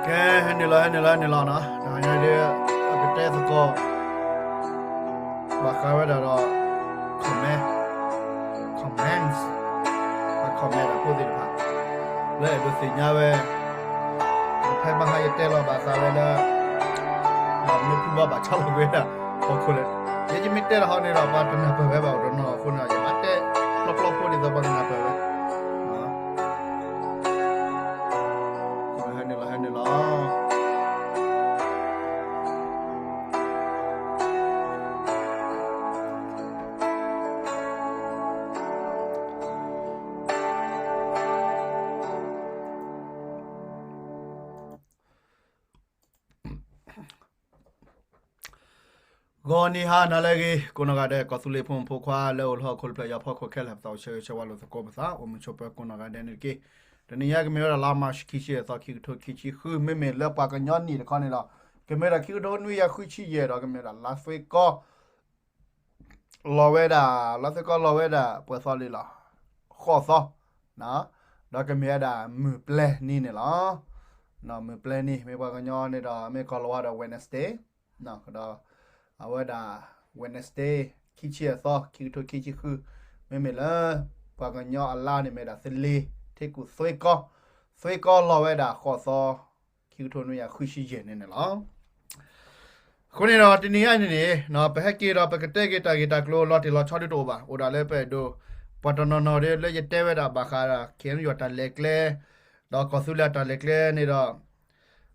ကဲ ဟဲနုာ်လီၤ ဟဲနုာ်လီၤ ဟဲနုာ်လီၤနီၤ, ဒီးယဒုး အကတဲသကိး ဘၣ်ဃးဝဲဒၣ်ဒီး comment, comments, အ comment အဖိသ့ၣ်တဖၣ် လၢအဲၣ်ဒိးသ့ၣ်ညါဝဲ ဖဲမဟါယတဲလီၤဘၣ်ဃးဝဲလၢ ဘၣ်မနုၤဖုဘီဘၣ်ဆါလီၤကွံာ်ဝဲဒၣ် ဟီၣ်ခိၣ်လဲၣ်, ယဲယမ့ၢ်တဲတၢ်ဟီန့ၣ်ဒီး ပှၤတနၢ်ပၢၢ်ဝဲဘၣ်အိၣ်တနီၤအဃိန့ၣ်ဒီး ယဘၣ်တဲပျီပျီဖိဒ်သိးပှၤကနၢ်ပၢၢ်ဝဲ ဟဲနုာ်လီၤ ဟဲနုာ်လီၤ. ဂီၤနံၤဟါနၤလၢအဂ့ၤ ကိးနီၢ်ဂၤဒဲး ကီၢ်သူလ့ၤဖိမုၣ်ဖိခွါလၢအိၣ်လၢဟီၣ်ခိၣ်တဖျၢၣ် ယီၤဖီခိၣ်ခဲလၢာ် ပသးအိၣ်ဆၢဂ့ၤဆၢဝါလိာ်သကိးပသး အိၣ်မုာ်ဆိးပၢၤကိးနီၢ်ဂၤဒဲးန့ၣ်တက့ၢ်. တနံၤညါကမ့ၢ်ဝဲဒၣ်လါမးရှး ခံဆံယဲၢ်သီ ခံကထိခံဆံဃု မ့မ့ၢ်လၢပှၤကညီနံၣ်တခီန့ၣ်ဒီး ကမ့ၢ်ဝဲဒၣ်ခံကထိနွံကယၤဃုဆံယဲၢ်ဒီး ကမ့ၢ်ဝဲဒၣ်လါသွ့ကီ လီၤဝဲဒၣ် လါသွ့ကီလီၤဝဲဒၣ် ပှဲၤသီလံလီၤ ဃိးသီ ဒီးကမ့ၢ်ဝဲဒၣ်မုၢ်ပျဲနံၤန့ၣ်လီၤ. မုၢ်ပျဲနံၤ မ့ၢ်ပှၤကညီန့ၣ်ဒီး မ့ၢ်ကီၢ်လီၤဝါဒီး Wednesday ဒီး အဝဲဒၣ် Wednesday ခံဆံယဲၢ်သီ ခံကထိခံဆံဃု မ့မ့ၢ်လၢ ပှၤကညီအလါန့ၣ်မ့ၢ်ဒၣ်သလ့ၤ ထ့ကူၣ်သွ့ကီ သွ့ကီလီၤဝဲဒၣ်ဃိးသီ ခံကထိနွံကယၤဃုဆံယဲၢ်န့ၣ်န့ၣ်လီၤ. အဃိန့ၣ်ဒီး တနံၤညါအံၤန့ၣ်န့ၣ် ပဟဲက့ၤဒီးပကတဲက့ၤတၢ်ဂ့ၢ်တၢ်ကျိၤလီၤတံၢ်လီၤဆဲးဒ်တအိၣ်ဘၣ် အိၣ်ဒၣ်လၢပအဲၣ်ဒိး ပှၤတနီၤနီၤဒီးလၢယတဲဝဲဒၣ်ဘၣ်ဃးဒီး ခ့ၣ်အဲၣ်ယူၣ် တၢ်လဲၤကျဲ ဒီးကီၢ်သူလ့ၤအတၢ်လဲၤကျဲန့ၣ်ဒီး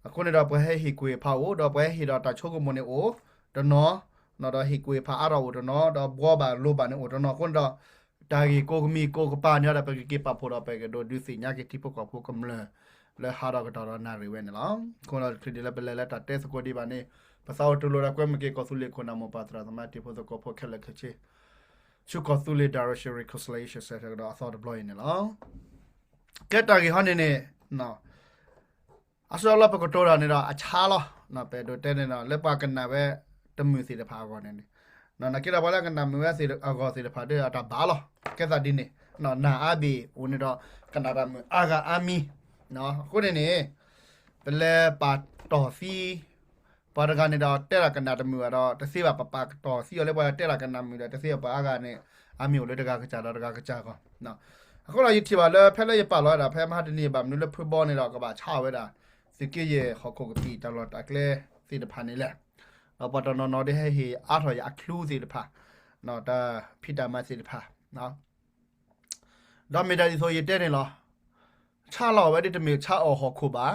အဃိန့ၣ်ဒီးပှၤဟဲဟ့ၣ်ကွံာ်ဖးအိၣ် ဒီးပှၤဟဲဟ့ၣ်ဒီးတၢ်ဆိကမိၣ်န့ၣ်အိၣ် တနီၤ ဒီးဟ့ၣ်ကွံာ်ဖးအါထီၣ်အိၣ်တနီၤ ဒီးဘှီဘၣ်လိၤဘၣ်န့ၣ်အိၣ်တနီၤအဃိန့ၣ်ဒီး တၢ်ဂ့ၢ်ကိးကမံၤကိးကပၤန့ၣ်ဒီး ပကက့ၤပာ်ဖှိၣ်ဒီးပကဒိးဒုးသ့ၣ်ညါက့ၤထံဖိကီၢ်ဖိကမျၢၢ် လၢဟးဒီးကတီၢ်ဒီးနၣ်ရံၣ်ဝဲန့ၣ်လီၤ. အဃိဒီးတချုးဒ်လၢပလဲၤလၢတၢ်တဲသကိးဒံးဘၣ်န့ၣ် ပသးအိၣ်တူၢ်လိာ်ဒီးကွဲမုာ်က့ၤကီၢ်သူလ့ၤခိၣ်နၢ်မိၢ်ပၢ်သရၣ်သမါတံၤဖိသကိးဖိခဲလၢာ်ခဲဆ့ ဆူကီၢ်သူလ့ၤ Direction Reconciliation Centre ကဒီးအသီတဘျီအံၤန့ၣ်လီၤ. ကဲတၢ်ဂ့ၢ်ဟီန့ၣ်န့ၣ် အဆၢလီၤပကတိၤတၢ်န့ၣ်ဒီးအဆါလီၤ. ပအဲၣ်ဒိးတဲန့ၣ်ဒီး လၢပှၤကနၣ်ဝဲတမုာ်သ့ၣ်တဖၣ်အဂီၢ်န့ၣ်န့ၣ် နာ်က့ဒီးပှၤလၢကနၣ်မုာ်ဝဲအဂီၢ်သ့ၣ်တဖၣ်ဒီးအတၢ်ဘၣ်လီၤ. ကဲသးဒ်န့ၣ် နၢ်အါဘ့ၣ်အိၣ်န့ၣ်ဒီး ကနၣ်တၢ်မုာ်အါဂၤအါမံၤ အဃိန့ၣ်န့ၣ် ပလဲၤပာ်တီၢ်သံ ပှၤတဂၤန့ၣ်ဒီးတဲတၢ်ကနၣ်တမုာ်ဘၣ်ဒီး တသ့ဘၣ် ပပာ်တီၢ်သံအီၤလၢပှၤတဲတၢ်ကနၣ်မုာ်ဒီး တသ့ဘၣ် ပှၤအါဂၤန့ၣ် အါမံၤအိၣ်လၢတဂၤကစၢ်ဒီးတဂၤကစၢ်အဂီၢ် အဃိဒီးယထံၣ်ဘၣ်လၢဖဲလၢယပာ်လီၤဝဲဒၣ် ဖဲမဟါတနံၤဘၣ်မနုၤလၢဖုဘီန့ၣ်ဒီး ကဘၣ်ဆါအီၤဝဲဒၣ် သုးက့ယဲၢ်ဟီၣ်ခိၣ်ကပံာ်တၢ်လီၢ်တၢ်ကျဲသ့ၣ်တဖၣ်န့ၣ်လဲၣ်. ဒီးပှၤတနီၤနီၤဒ်ဟဲဟ့ၣ်အါထီၣ်ယအချုသ့ၣ်တဖၣ် တၢ်ဖံးတၢ်မၤသ့ၣ်တဖၣ် ဒီးမ့ၢ်ဒၣ်ဒ်သိးယတဲန့ၣ်လီၤ. ဆါလီၤဝဲဒ်တမ့ၢ်ဆါအီၣ်ဟီၣ်ခိၣ်ဘၣ်,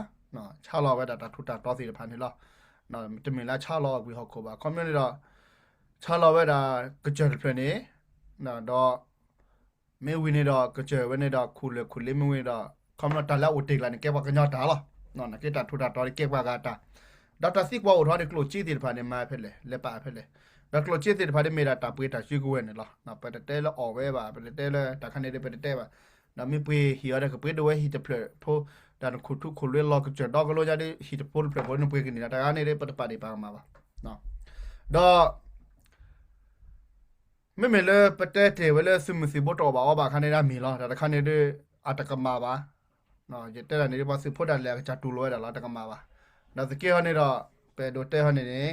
ဆါလီၤဝဲဒၣ်တၢ်ထူးတၢ်တီၤသ့ၣ်တဖၣ်န့ၣ်လီၤ. တမ့ၢ်လၢဆါလီၤအီၣ်ကွံာ်ဟီၣ်ခိၣ်ဘၣ်. ခီဖျိန့ၣ်ဒီး ဆါလီၤဝဲဒၣ်ကစၢၢ်တဖျၢၣ်န့ၣ်, ဒီး မ့ၢ်ဝံၤန့ၣ်ဒီး ကစၢၢ်ဝဲန့ၣ်ဒီး ခူၣ်လၢာ်ခူၣ်လ့ မ့ၢ်ဝံၤန့ၣ်ဒီး ခီဖျိတၢ်လၢအအိၣ်တ့ၢ်ကျါန့ၣ် ကဲပှၤကညီတၢ်လီၤ. နာ်က့တၢ်ထူးတၢ်တီၤန့ၣ် ကဲပှၤဂၤတၢ်, ဒီးတၢ်သံကွၢ်အိၣ်ထီၣ်န့ၣ် ကျိၣ်စ့သ့ၣ်တဖၣ်န့ၣ် မၤဖဲလဲၣ်, လဲၤပာ်ဖဲလဲၣ်, ဒီးကျိၣ်စ့သ့ၣ်တဖၣ်ဒ်မ့ၢ်ဒၣ်တၢ်ပှ့ၤတၢ်စုကဝဲၤန့ၣ်လီၤ. ပတတဲလၢအီၣ်ဝဲဘၣ်, ပတတဲလၢတၢ်ခါန့ၣ်ဒီး ပတတဲဘၣ်. ဒီးမ့ၢ်ပှ့ၤဟံၣ်အီၤဒီး ကပှ့ၤဒိၣ်ဝဲဟံၣ်တဖျၢၣ်ဖိ, တၢ်နခူၣ်ထူခူၣ်လ့လီၤကစၢၢ်ဒီကလိညါဒီး ဟံၣ်တဖိတဖျၢၣ်ဖိန့ၣ် ပှ့ၤကန့ၢ်ဒီး တဂၤန့ၣ်ဒီး ပတပာ်ဒံးပာ်ကမၣ်ဘၣ်. ဒီး မ့မ့ၢ်လၢပတဲတ့ၢ်ဝဲလၢသုးမုၢ်သံၣ်ဘိတအိၣ်ဘၣ်အီဘၣ်အခါန့ၣ် ဒၣ်မ့ၢ်လီၤ. တၢ်တခါန့ၣ်ဒီး အတကမၣ်ဘၣ်. ယတဲဒၣ်န့ၣ်ဒီး ပှၤသုးဖိဒၣ်လဲာ်အကစၢ်တူၢ်လိာ်ဝဲဒၣ်လီၤ, တကမၣ်ဘၣ်. ဒီးသုးက့ဟီန့ၣ်ဒီး ပအဲၣ်ဒိးတဲဟီန့ၣ်န့ၣ်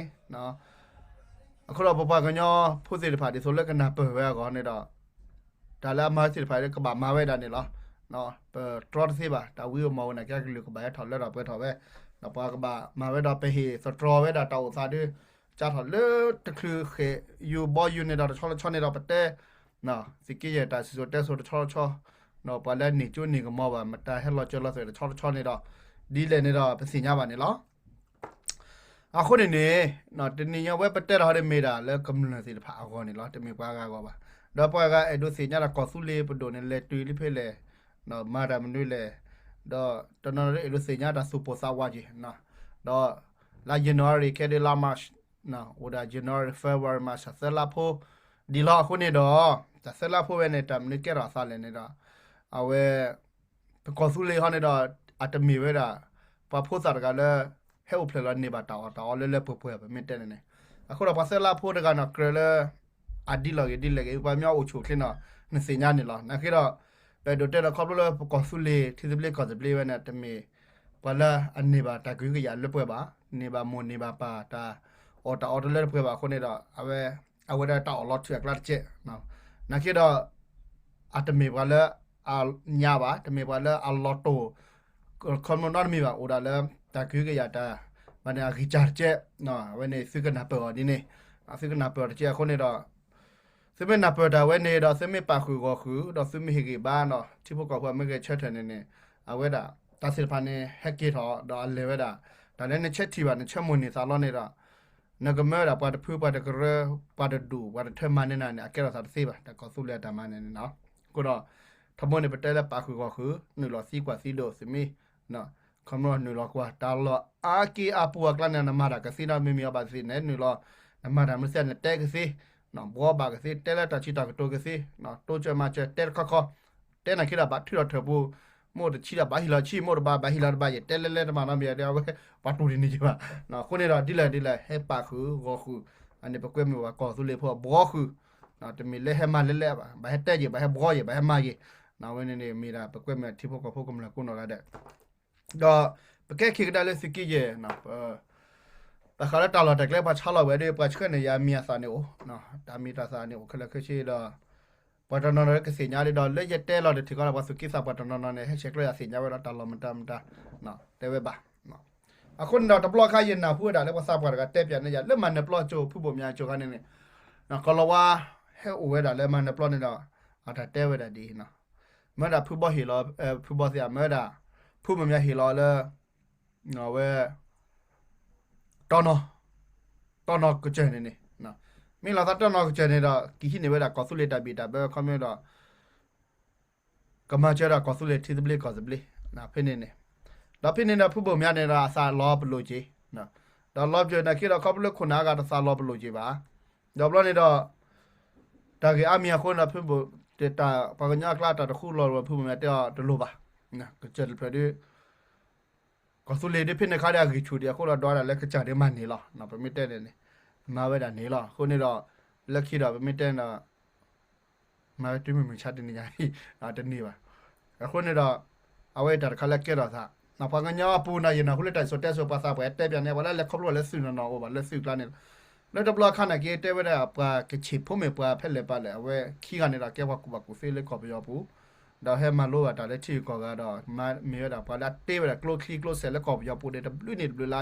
အဃိဒီးပပှၤကညီဖိသ့ၣ်တဖၣ် ဒ်သိးလၢကနၢ်ပၢၢ်ဝဲအဂီၢ်န့ၣ်ဒီး တၢ်လၢအမၤသ့ၣ်တဖၣ်လၢကဘၣ်မၤဝဲဒၣ်န့ၣ်လီၤ. ပတြီတသ့ဘၣ်, တၢ်ဝံဧိၤမၤဧိၤနာ်က့ အကလုာ်ကဘၣ်ဟဲထီၣ်လၢထီၣ်ပှဲၤထီၣ်ဝဲ, ဒီးပှၤကဘၣ်မၤဝဲဒီး ပဟ့ၣ်သတြီၤဝဲဒၣ်တၢ်အိၣ်သးဒီး ကၢ်ထီၣ်လၢတချုးဃဲၣ်ယူၤဘီယူၤန့ၣ်ဒီး တဆီတဆီန့ၣ်ဒီး ပတဲ သုးက့ယဲၢ်တၢ်စံၣ်စိၤတဲစိၤတဆီတဆီ, ဒီးပှၤလၢန့ၢ်ကၠိန့ၢ်ကမီၤဘၣ် မတၤဟဲလီၤစၢၤလီၤသွဲၣ်တဆီတဆီန့ၣ်ဒီး ဒ်လဲၣ်န့ၣ်ဒီး ပသ့ၣ်ညါဘၣ်န့ၣ်လီၤ. အဃိန့ၣ်န့ၣ် တနံၤညါဝဲပတဲတၢ်ဟီဒ်မ့ၢ်ဒၣ်လၢကမျၢၢ်သ့ၣ်တဖၣ်အဂီၢ်န့ၣ်လီၤ, တမ့ၢ်ပှၤဂၤအဂီၢ်ဘၣ်. ဒီးပှၤဂၤအဲၣ်ဒိးသ့ၣ်ညါဒီးကီၢ်သူလ့ၤပဒိၣ်န့ၣ် လဲၤတုၤလံဖဲလဲၣ်, မၤတၢ်မနုၤလဲၣ်, ဒီးတနီၤနီၤအဲၣ်ဒိးသ့ၣ်ညါတၢ်သူၣ်ပိၢ်သးဝးက့ၤ, ဒီးလါ January ခဲဒ်လါ March အိၣ်ဒၣ် January February March သၢလါဖိ ဒ်လီၤ. အဃိန့ၣ်ဒီး တၢ်သၢလါဖိဝဲန့ၣ် တၢ်မနုၤကဲထီၣ်အသးလဲၣ်န့ၣ်ဒီး အဝဲ ပကီၢ်သူလ့ၤဟီန့ၣ်ဒီး အတမ့ၢ်ဝဲဒၣ် ပှၤဖိသၣ်တဂၤလၢ ဟဲအိၣ်ဖျဲၣ်လီၤန့ၢ်ဘၣ်တၢ်အီၣ်တၢ်အီလၢလၢပှဲၤပှဲၤ ပမ့ၢ်တဲန့ၣ်န့ၣ်, အဃိဒီးပှၤသၢလါဖိတဂၤန့ၣ် ကြၢးလၢ အဒ်လီၤဂ့ၤဒ်လဲၣ်ဂ့ၤ ပှၤမ့ၢ်အိၣ်ဆူၣ်ချ့န့ၣ် နသ့ၣ်ညါန့ၣ်လီၤ. နာ်က့ဒီး ပအဲၣ်ဒိးတဲဒီးခီဖျိလၢပကီၢ်သူလ့ၤ ထံသဘျ့ကီၢ်သဘျ့ဝဲန့ၣ် တမ့ၢ် ပှၤလၢအန့ၢ်ဘၣ်တၢ်ကဟုကယာ်လၢပှဲၤဘၣ်, န့ၢ်ဘၣ်မိၢ်န့ၢ်ဘၣ်ပၢ်တၢ်အီၣ်တၢ်အီတလၢတပှဲၤဘၣ်အဃိန့ၣ်ဒီး အဝဲ အဝဲဒၣ်တၢ်အီၣ်လီၤထုးအကျါတကဲး, နာ်က့ဒီး အတမ့ၢ်ပှၤလၢအညါဘၣ်, တမ့ၢ်ပှၤလၢအလီၤတိၢ် ခီဖျိနီတမံၤဘၣ်, အိၣ်ဒၣ်လၢ တၢ်ကဟုကယာ်တၢ် ဘၣ်န့ၣ်အဂံၢ်စၢ်တကဲး, အဝဲန့ၣ်သုကနၢ်ပၢၢ်အီၤဒ်န့ၣ်, သုကနၢ်ပၢၢ်အီၤတကဲးအဃိန့ၣ်ဒီး သုမ့ၢ်နၢ်ပၢၢ်တၢ်ဝဲန့ၣ်ဒီး သုမ့ၢ်ပာ်ဃုာ်ဂီၢ်ဃုာ် ဒီးသုမ့ၢ်ဟ့ၣ်ဂံၢ်ဘါန့ၣ် ထံဖိကီၢ်ဖိအမ့ၢ်ဂဲၤဆၢထၢၣ်န့ၣ်န့ၣ် အဝဲဒၣ် တၢ်သ့ၣ်တဖၣ်န့ၣ် ဟဲက့ၤထီၣ်ဒီးအလဲၤဝဲဒၣ် တၢ်လၢနဆၢထံၣ်ဘၣ် နဆၢမိၢ်န့ၢ်သးလီန့ၣ်ဒီး နကမၢဝဲဒၣ်ပှၤတဖု ပှၤတကရၢ ပှၤတဒူၣ် ပှၤတထၢမၤန့ၢ်နၤန့ၣ် အကဲထီၣ်သးတသ့ဘၣ် တၢ်ကီၢ်သူလ့ၤအတၢ်မၤန့ၢ်န့ၣ်လီၤ. အဃိဒီး ထီဘိန့ၣ် ပတဲလၢပာ်ဃုာ်ဂီၢ်ဃုာ် နုာ်လီၤသံကွၢ်သံဒိးသုမ့ၢ် ခီဖျိနုာ်လီၤကွၢ် တၢ်လီၢ်အါက့အပူၤအကျါန့ၣ် နမၤတၢ်ကသ့နီတမံၤမံၤအီၤဘၣ်သ့ၣ်န့ၣ် နုာ်လီၤ နမၤတၢ်မနုၤသ့ၣ် နတဲကသ့, ဘှီဘၣ်ကသ့ တဲလၢတၢ်စံးတၢ်ကတိၤကသ့, တိစၢၤမၤစၢၤ တဲတခီခီ, တဲနာ်က့ဒီးဘၣ်ထုးထီၣ်ထၢၣ်ပူၤ, မိၢ်တဆံဒီးဘၣ်ဟ့ၣ်လီၤဆံ, မိၢ်တဘၣ်ဘၣ်ဟ့ၣ်လီၤတဘၣ်, ယတဲလဲလဲတမၤနီတမံၤဒီး အဝဲ ပှၤတူၢ်တန့ၢ်က့ၤဘၣ်. အဃိန့ၣ်ဒီး ဒ်လဲၣ်ဒ်လဲၣ် ဟဲပာ်ဃုာ်ဂီၢ်ဃုာ်, အန့ၣ်ပကွဲမုာ်ဘၣ်ကီၢ်သူလ့ၤဖိအဘှီဃုာ်, တမ့ၢ်လၢဟဲမၤလဲလဲဘၣ်, ဘၣ်ဟဲတဲက့ၤ ဘၣ်ဟဲဘှီက့ၤ ဘၣ်ဟဲမၤက့ၤ, အဝဲန့ၣ်န့ၣ် မ့ၢ်ဒၣ်ပကွဲမုာ်ထံဖိကီၢ်ဖိကမျၢၢ်ကိးနီၢ်ဂၤဒဲး ဒီးပကဲခံကဒါလၢသုးက့ယဲၢ်, ဘၣ်ဃးလၢတၢ်လီၢ်တၢ်ကျဲပှၤဆါလီၤဝဲဒီး ပှၤဆှၢန့ၢ်ယၤမံၤအသးန့ၣ်အိၣ်, တၢ်မံၤတၢ်သးန့ၣ်အိၣ်ခဲလၢာ်ခဲဆ့ဒီး ပှၤတနီၤနီၤကသ့ၣ်ညါဒ်ဒီး လၢယတဲလီၤတထံၣ်ကီးဒီး ပှၤသူၣ်က့သးပှၢ်တနီၤနီၤန့ၣ် ဟဲဆဲးကျၢယၤသ့ၣ်ညါဝဲဒီးတၢ်လီၢ်မတၤမတၤ တဲဝဲဘၣ်. အဃိန့ၣ်ဒီးတဘျီခါယနၢ်ဟူဝဲဒၣ်လၢပှၤသးပှၢ်တဂၤတဲပၠးန့ၢ်ယၤ လၢမၤနၢၤပျီကၠိ ဖုဘိၣ်မၠးကၠိခါန့ၣ်န့ၣ် ကီၢ်လီၤဝါ ဟဲအိၣ်ဝဲဒၣ်လၢမၤနၢၤပျီန့ၣ်ဒီး အတၢ်တဲဝဲဒၣ်ဒ်အံၤ, မၢဒၣ်ဖုဘီဟ့ၣ်လီၤ, ဖုဘီသ့ၣ်မၢဒၣ် ဖုဘိၣ်မၠးဟ့ၣ်လီၤလၢ အဝဲ တီနီၤ, တီနီၤကစၢၢ်န့ၣ်န့ၣ်, မ့ၢ်လီၤသးတီနီၤကစၢၢ်န့ၣ်ဒီး ကဟံးန့ၢ်ဝဲဒၣ်ကီၢ်သူလ့ၤတၢ်ဘံၣ်တၢ်ဘၢခီမ့ၢ်ဒီး ကမၤစၢၤဒၣ်ကီၢ်သူလ့ၤထံသဘျ့ကီၢ်သဘျ့ ဖဲန့ၣ်န့ၣ်, ဒီးဖဲန့ၣ်ဒီး ဖုဘိၣ်မၠးန့ၣ်ဒီးအသးလီၤပလိာ်က့ၤ, ဒီးလီၤပလိာ်နာ်က့ဒီး ခီဖျိလၢခိၣ်နၢ်အဂၤတသးလီၤပလိာ်က့ၤဘၣ်, ဒီးဘျီန့ၣ်ဒီး တၢ်ဂ့ၢ်အါမံၤအဃိန့ၣ်ဒီး ဖုဘိၣ်တၢ် ပှၤကညီအကျါတၢ်တဃူလီၤ ဖုဘိၣ်မၠးတဲအီၤတလိၣ်ဘၣ်, ကစၢၢ်တဖျၢၣ်ဒီး ကီၢ်သူလ့ၤဒ်ဖဲန့ၣ်ခါဒီးအဂံၢ်ဆူၣ်ဒံးအဃိဒီး ဒွးဒၣ်လၢကစၢ်ဒ်မၤန့ၢ်လီၤ. ပမ့ၢ်တဲန့ၣ်န့ၣ် မၤဝဲဒၣ်န့ၣ်လီၤ. အဃိန့ၣ်ဒီး လၢခံဒီး ပမ့ၢ်တဲန့ၣ်ဒီး မၤဝဲတုၤမုၢ်မဆါတနံၤညါ တန့ၢ်ဘၣ်. အဃိန့ၣ်ဒီး အဝဲတၢ်တခါလၢကဲထီၣ်သး ပှၤကညီအပူၤန့ၣ် ယနၢ်ဟူလၢတၢ်စံၣ်စိၤတဲစိၤ ပှၤသးပှၢ်တဲပၠးန့ၣ် ပှၤလၢလဲၤခီဖျိလၢသုးနီၢ်နီၢ်အိၣ်ဘၣ်လၢသုးကျါန့ၣ်လီၤ. လၢတဘျီအခါန့ၣ်က့ တဲဝဲဒၣ် ပှၤကဆံးဖိမ့ၢ်ပှၤဖဲလဲၣ်ပၢ်လဲၣ် အဝဲခံဂၤန့ၣ်ဒီး ကဲပှၤကူၣ်ဘၣ်ကူၣ်သ့လၢကီၢ်ပယီၤပူၤ ဒီးဟဲမၤလိဘၣ်တၢ်လၢထံဂုၤကီၢ်ဂၤဒီး မ့ၢ်ဝဲဒၣ်ပှၤလၢအတ့ဝဲဒၣ်ကျိချံကျိစဲးလၢကီၢ်ပယီၤပူၤန့ၣ် တဘျုးန့ၣ်တဘျုးလါ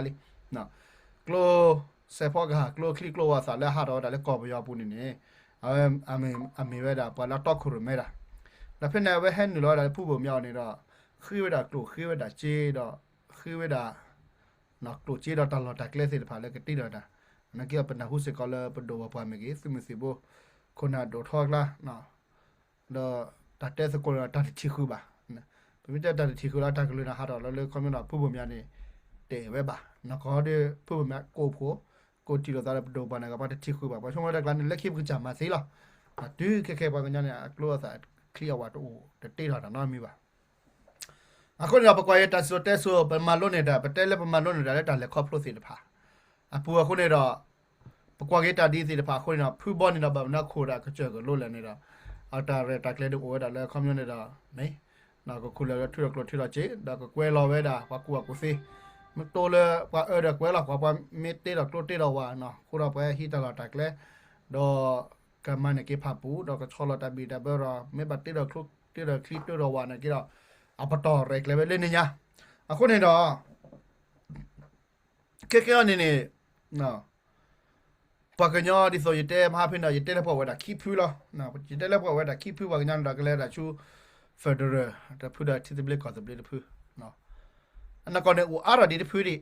လံ. ကျိစဲးဖီကဟၣ် ကျိချံကျိဝါသးလၢဟးထီၣ်ဝဲဒၣ်လၢကီၢ်ပယီၤပူၤန့ၣ်န့ၣ် အဝဲအမ့ၢ်ဝဲဒၣ်ပှၤလၢအတီခိၣ်ရိၣ်မဲတၢ်. ဒီးဖဲန့ၣ် အဝဲဟဲနုာ်လီၤဝဲဒၣ်လၢဖုဘိၣ်မၠးအီၤန့ၣ်ဒီး ဃ့ဝဲဒၣ်ကျိၣ်ဃ့ဝဲဒၣ်စ့ဒီး ဃ့ဝဲဒၣ် ကျိၣ်စ့ဒီးတၢ်လီၢ်တၢ်ကျဲသ့ၣ်တဖၣ်လၢကတ့ထီၣ်တၢ်. နာ်က့ဒီးပနၢ်ဟူစ့ၢ်ကီးလၢပဒိၣ်ဝီၤပှၢ်မ့ၢ်ဂ့ၤ သုးမုၢ်သံၣ်ဘိ ခိၣ်နၢ်ဒိၣ်ထီအကျါ ဒီးတၢ်တဲသကိးန့ၣ်ဒီးတၢ်တထံၣ်ဃုာ်ဘၣ်. ပမ့ၢ်တဲတၢ်တထံၣ်ဃုာ်လီၤ တၢ်ကလုၢ်န့ၣ်ဟးထီၣ်လီၤလၢခီမ့ၢ်ဒီးဖုဘိၣ်မၠးန့ၣ် တအဲၣ်ဝဲဘၣ်. နကီဒ်ဖုဘိၣ်မၠးကိးဖှိၣ် ကိးထံၣ်လိာ်သးလၢပဒိၣ်ပှၢ်န့ၣ် ပှၤတထံၣ်ဃုာ်ဘၣ်. ပှၤဆိကမိၣ်ဝဲတၢ်ကျါန့ၣ် လၢခံပကစၢ်မၤသ့လီၤ. တုၤခဲခဲပှၤကညီန့ၣ် အကျိအသးချံအဝၤတအိၣ် တတ့ထီၣ်တၢ်နီတမံၤဘၣ်. အဃိန့ၣ်ဒီး ပကွၢ်က့ၤတၢ်စံၣ်စိၤတဲစိၤ ပမၤလိန့ၢ်တၢ် ပတဲလၢပမၤလိန့ၢ်တၢ်လၢတၢ်လဲၤခီဖျိသ့ၣ်တဖၣ် အပူၤအဃိန့ၣ်ဒီး ပကွၢ်က့ၤတၢ်ဒ်သ့ၣ်တဖၣ်အဃိန့ၣ်ဒီး ဖုဘီန့ၣ်ဒီး ဘၣ်မနုၤခိၣ်ဒီးကစၢၢ်ကလိလၢာ်န့ၣ်ဒီး အတၢ်ရဲၣ်တၢ်ကျဲၤဒ်အိၣ်ဝဲဒၣ်လၢခီပညီန့ၣ်ဒီး မ့ၢ် ကခူၣ်လၢာ်လၢထုးထီၣ်ကျိၣ်ထုးထီၣ်စ့ ဒီးကကွဲးလီၤဝဲဒၣ် ပှၤကူၣ်ဘၣ်ကူၣ်သ့ မ့ၢ်တိလၢပှၤအၢဒီးကွဲးလီၤ ပှၤပှၤမ့ၢ်တ့ထီၣ်ကျိတ့ထီၣ်ဝါန့ၣ် အဃိဒီးပှၤဟံးတၢ်လီၢ်တၢ်ကျဲ ဒီး ကမၤန့ၢ်က့ၤဖးပူၤ ဒီးကဆီလီၤတၢ်ဘံၣ်တၢ်ဘၢဒီး မ့ၢ်ဘၣ်တ့ထီၣ်ကျိတ့ထီၣ်ချံတ့ထီၣ်ဝါန့ၣ်က့ဒီး အပတီၢ်ရဲၣ်ကျဲၤဝဲလၢန့ၣ်ညါ. အဃိန့ၣ်ဒီး ခဲကဲအံၤန့ၣ်န့ၣ် ပှၤကညီဒ်သိးယတဲမဟါဖဲန့ၣ် ယတဲလၢပှၤဝဲဒၣ်ခံဖုလီၤ. ယတဲလၢပှၤဝဲဒၣ်ခံဖု ပှၤကညီန့ၣ်ဒီးကလဲၤဒၣ်ဆူ federal တဖုဒီးထံသဘျ့ကီၢ်သဘျ့တဖု အနီၢ်ကီၢ်န့ၣ် အိၣ်အါထီၣ်ဒံးတဖုဒံး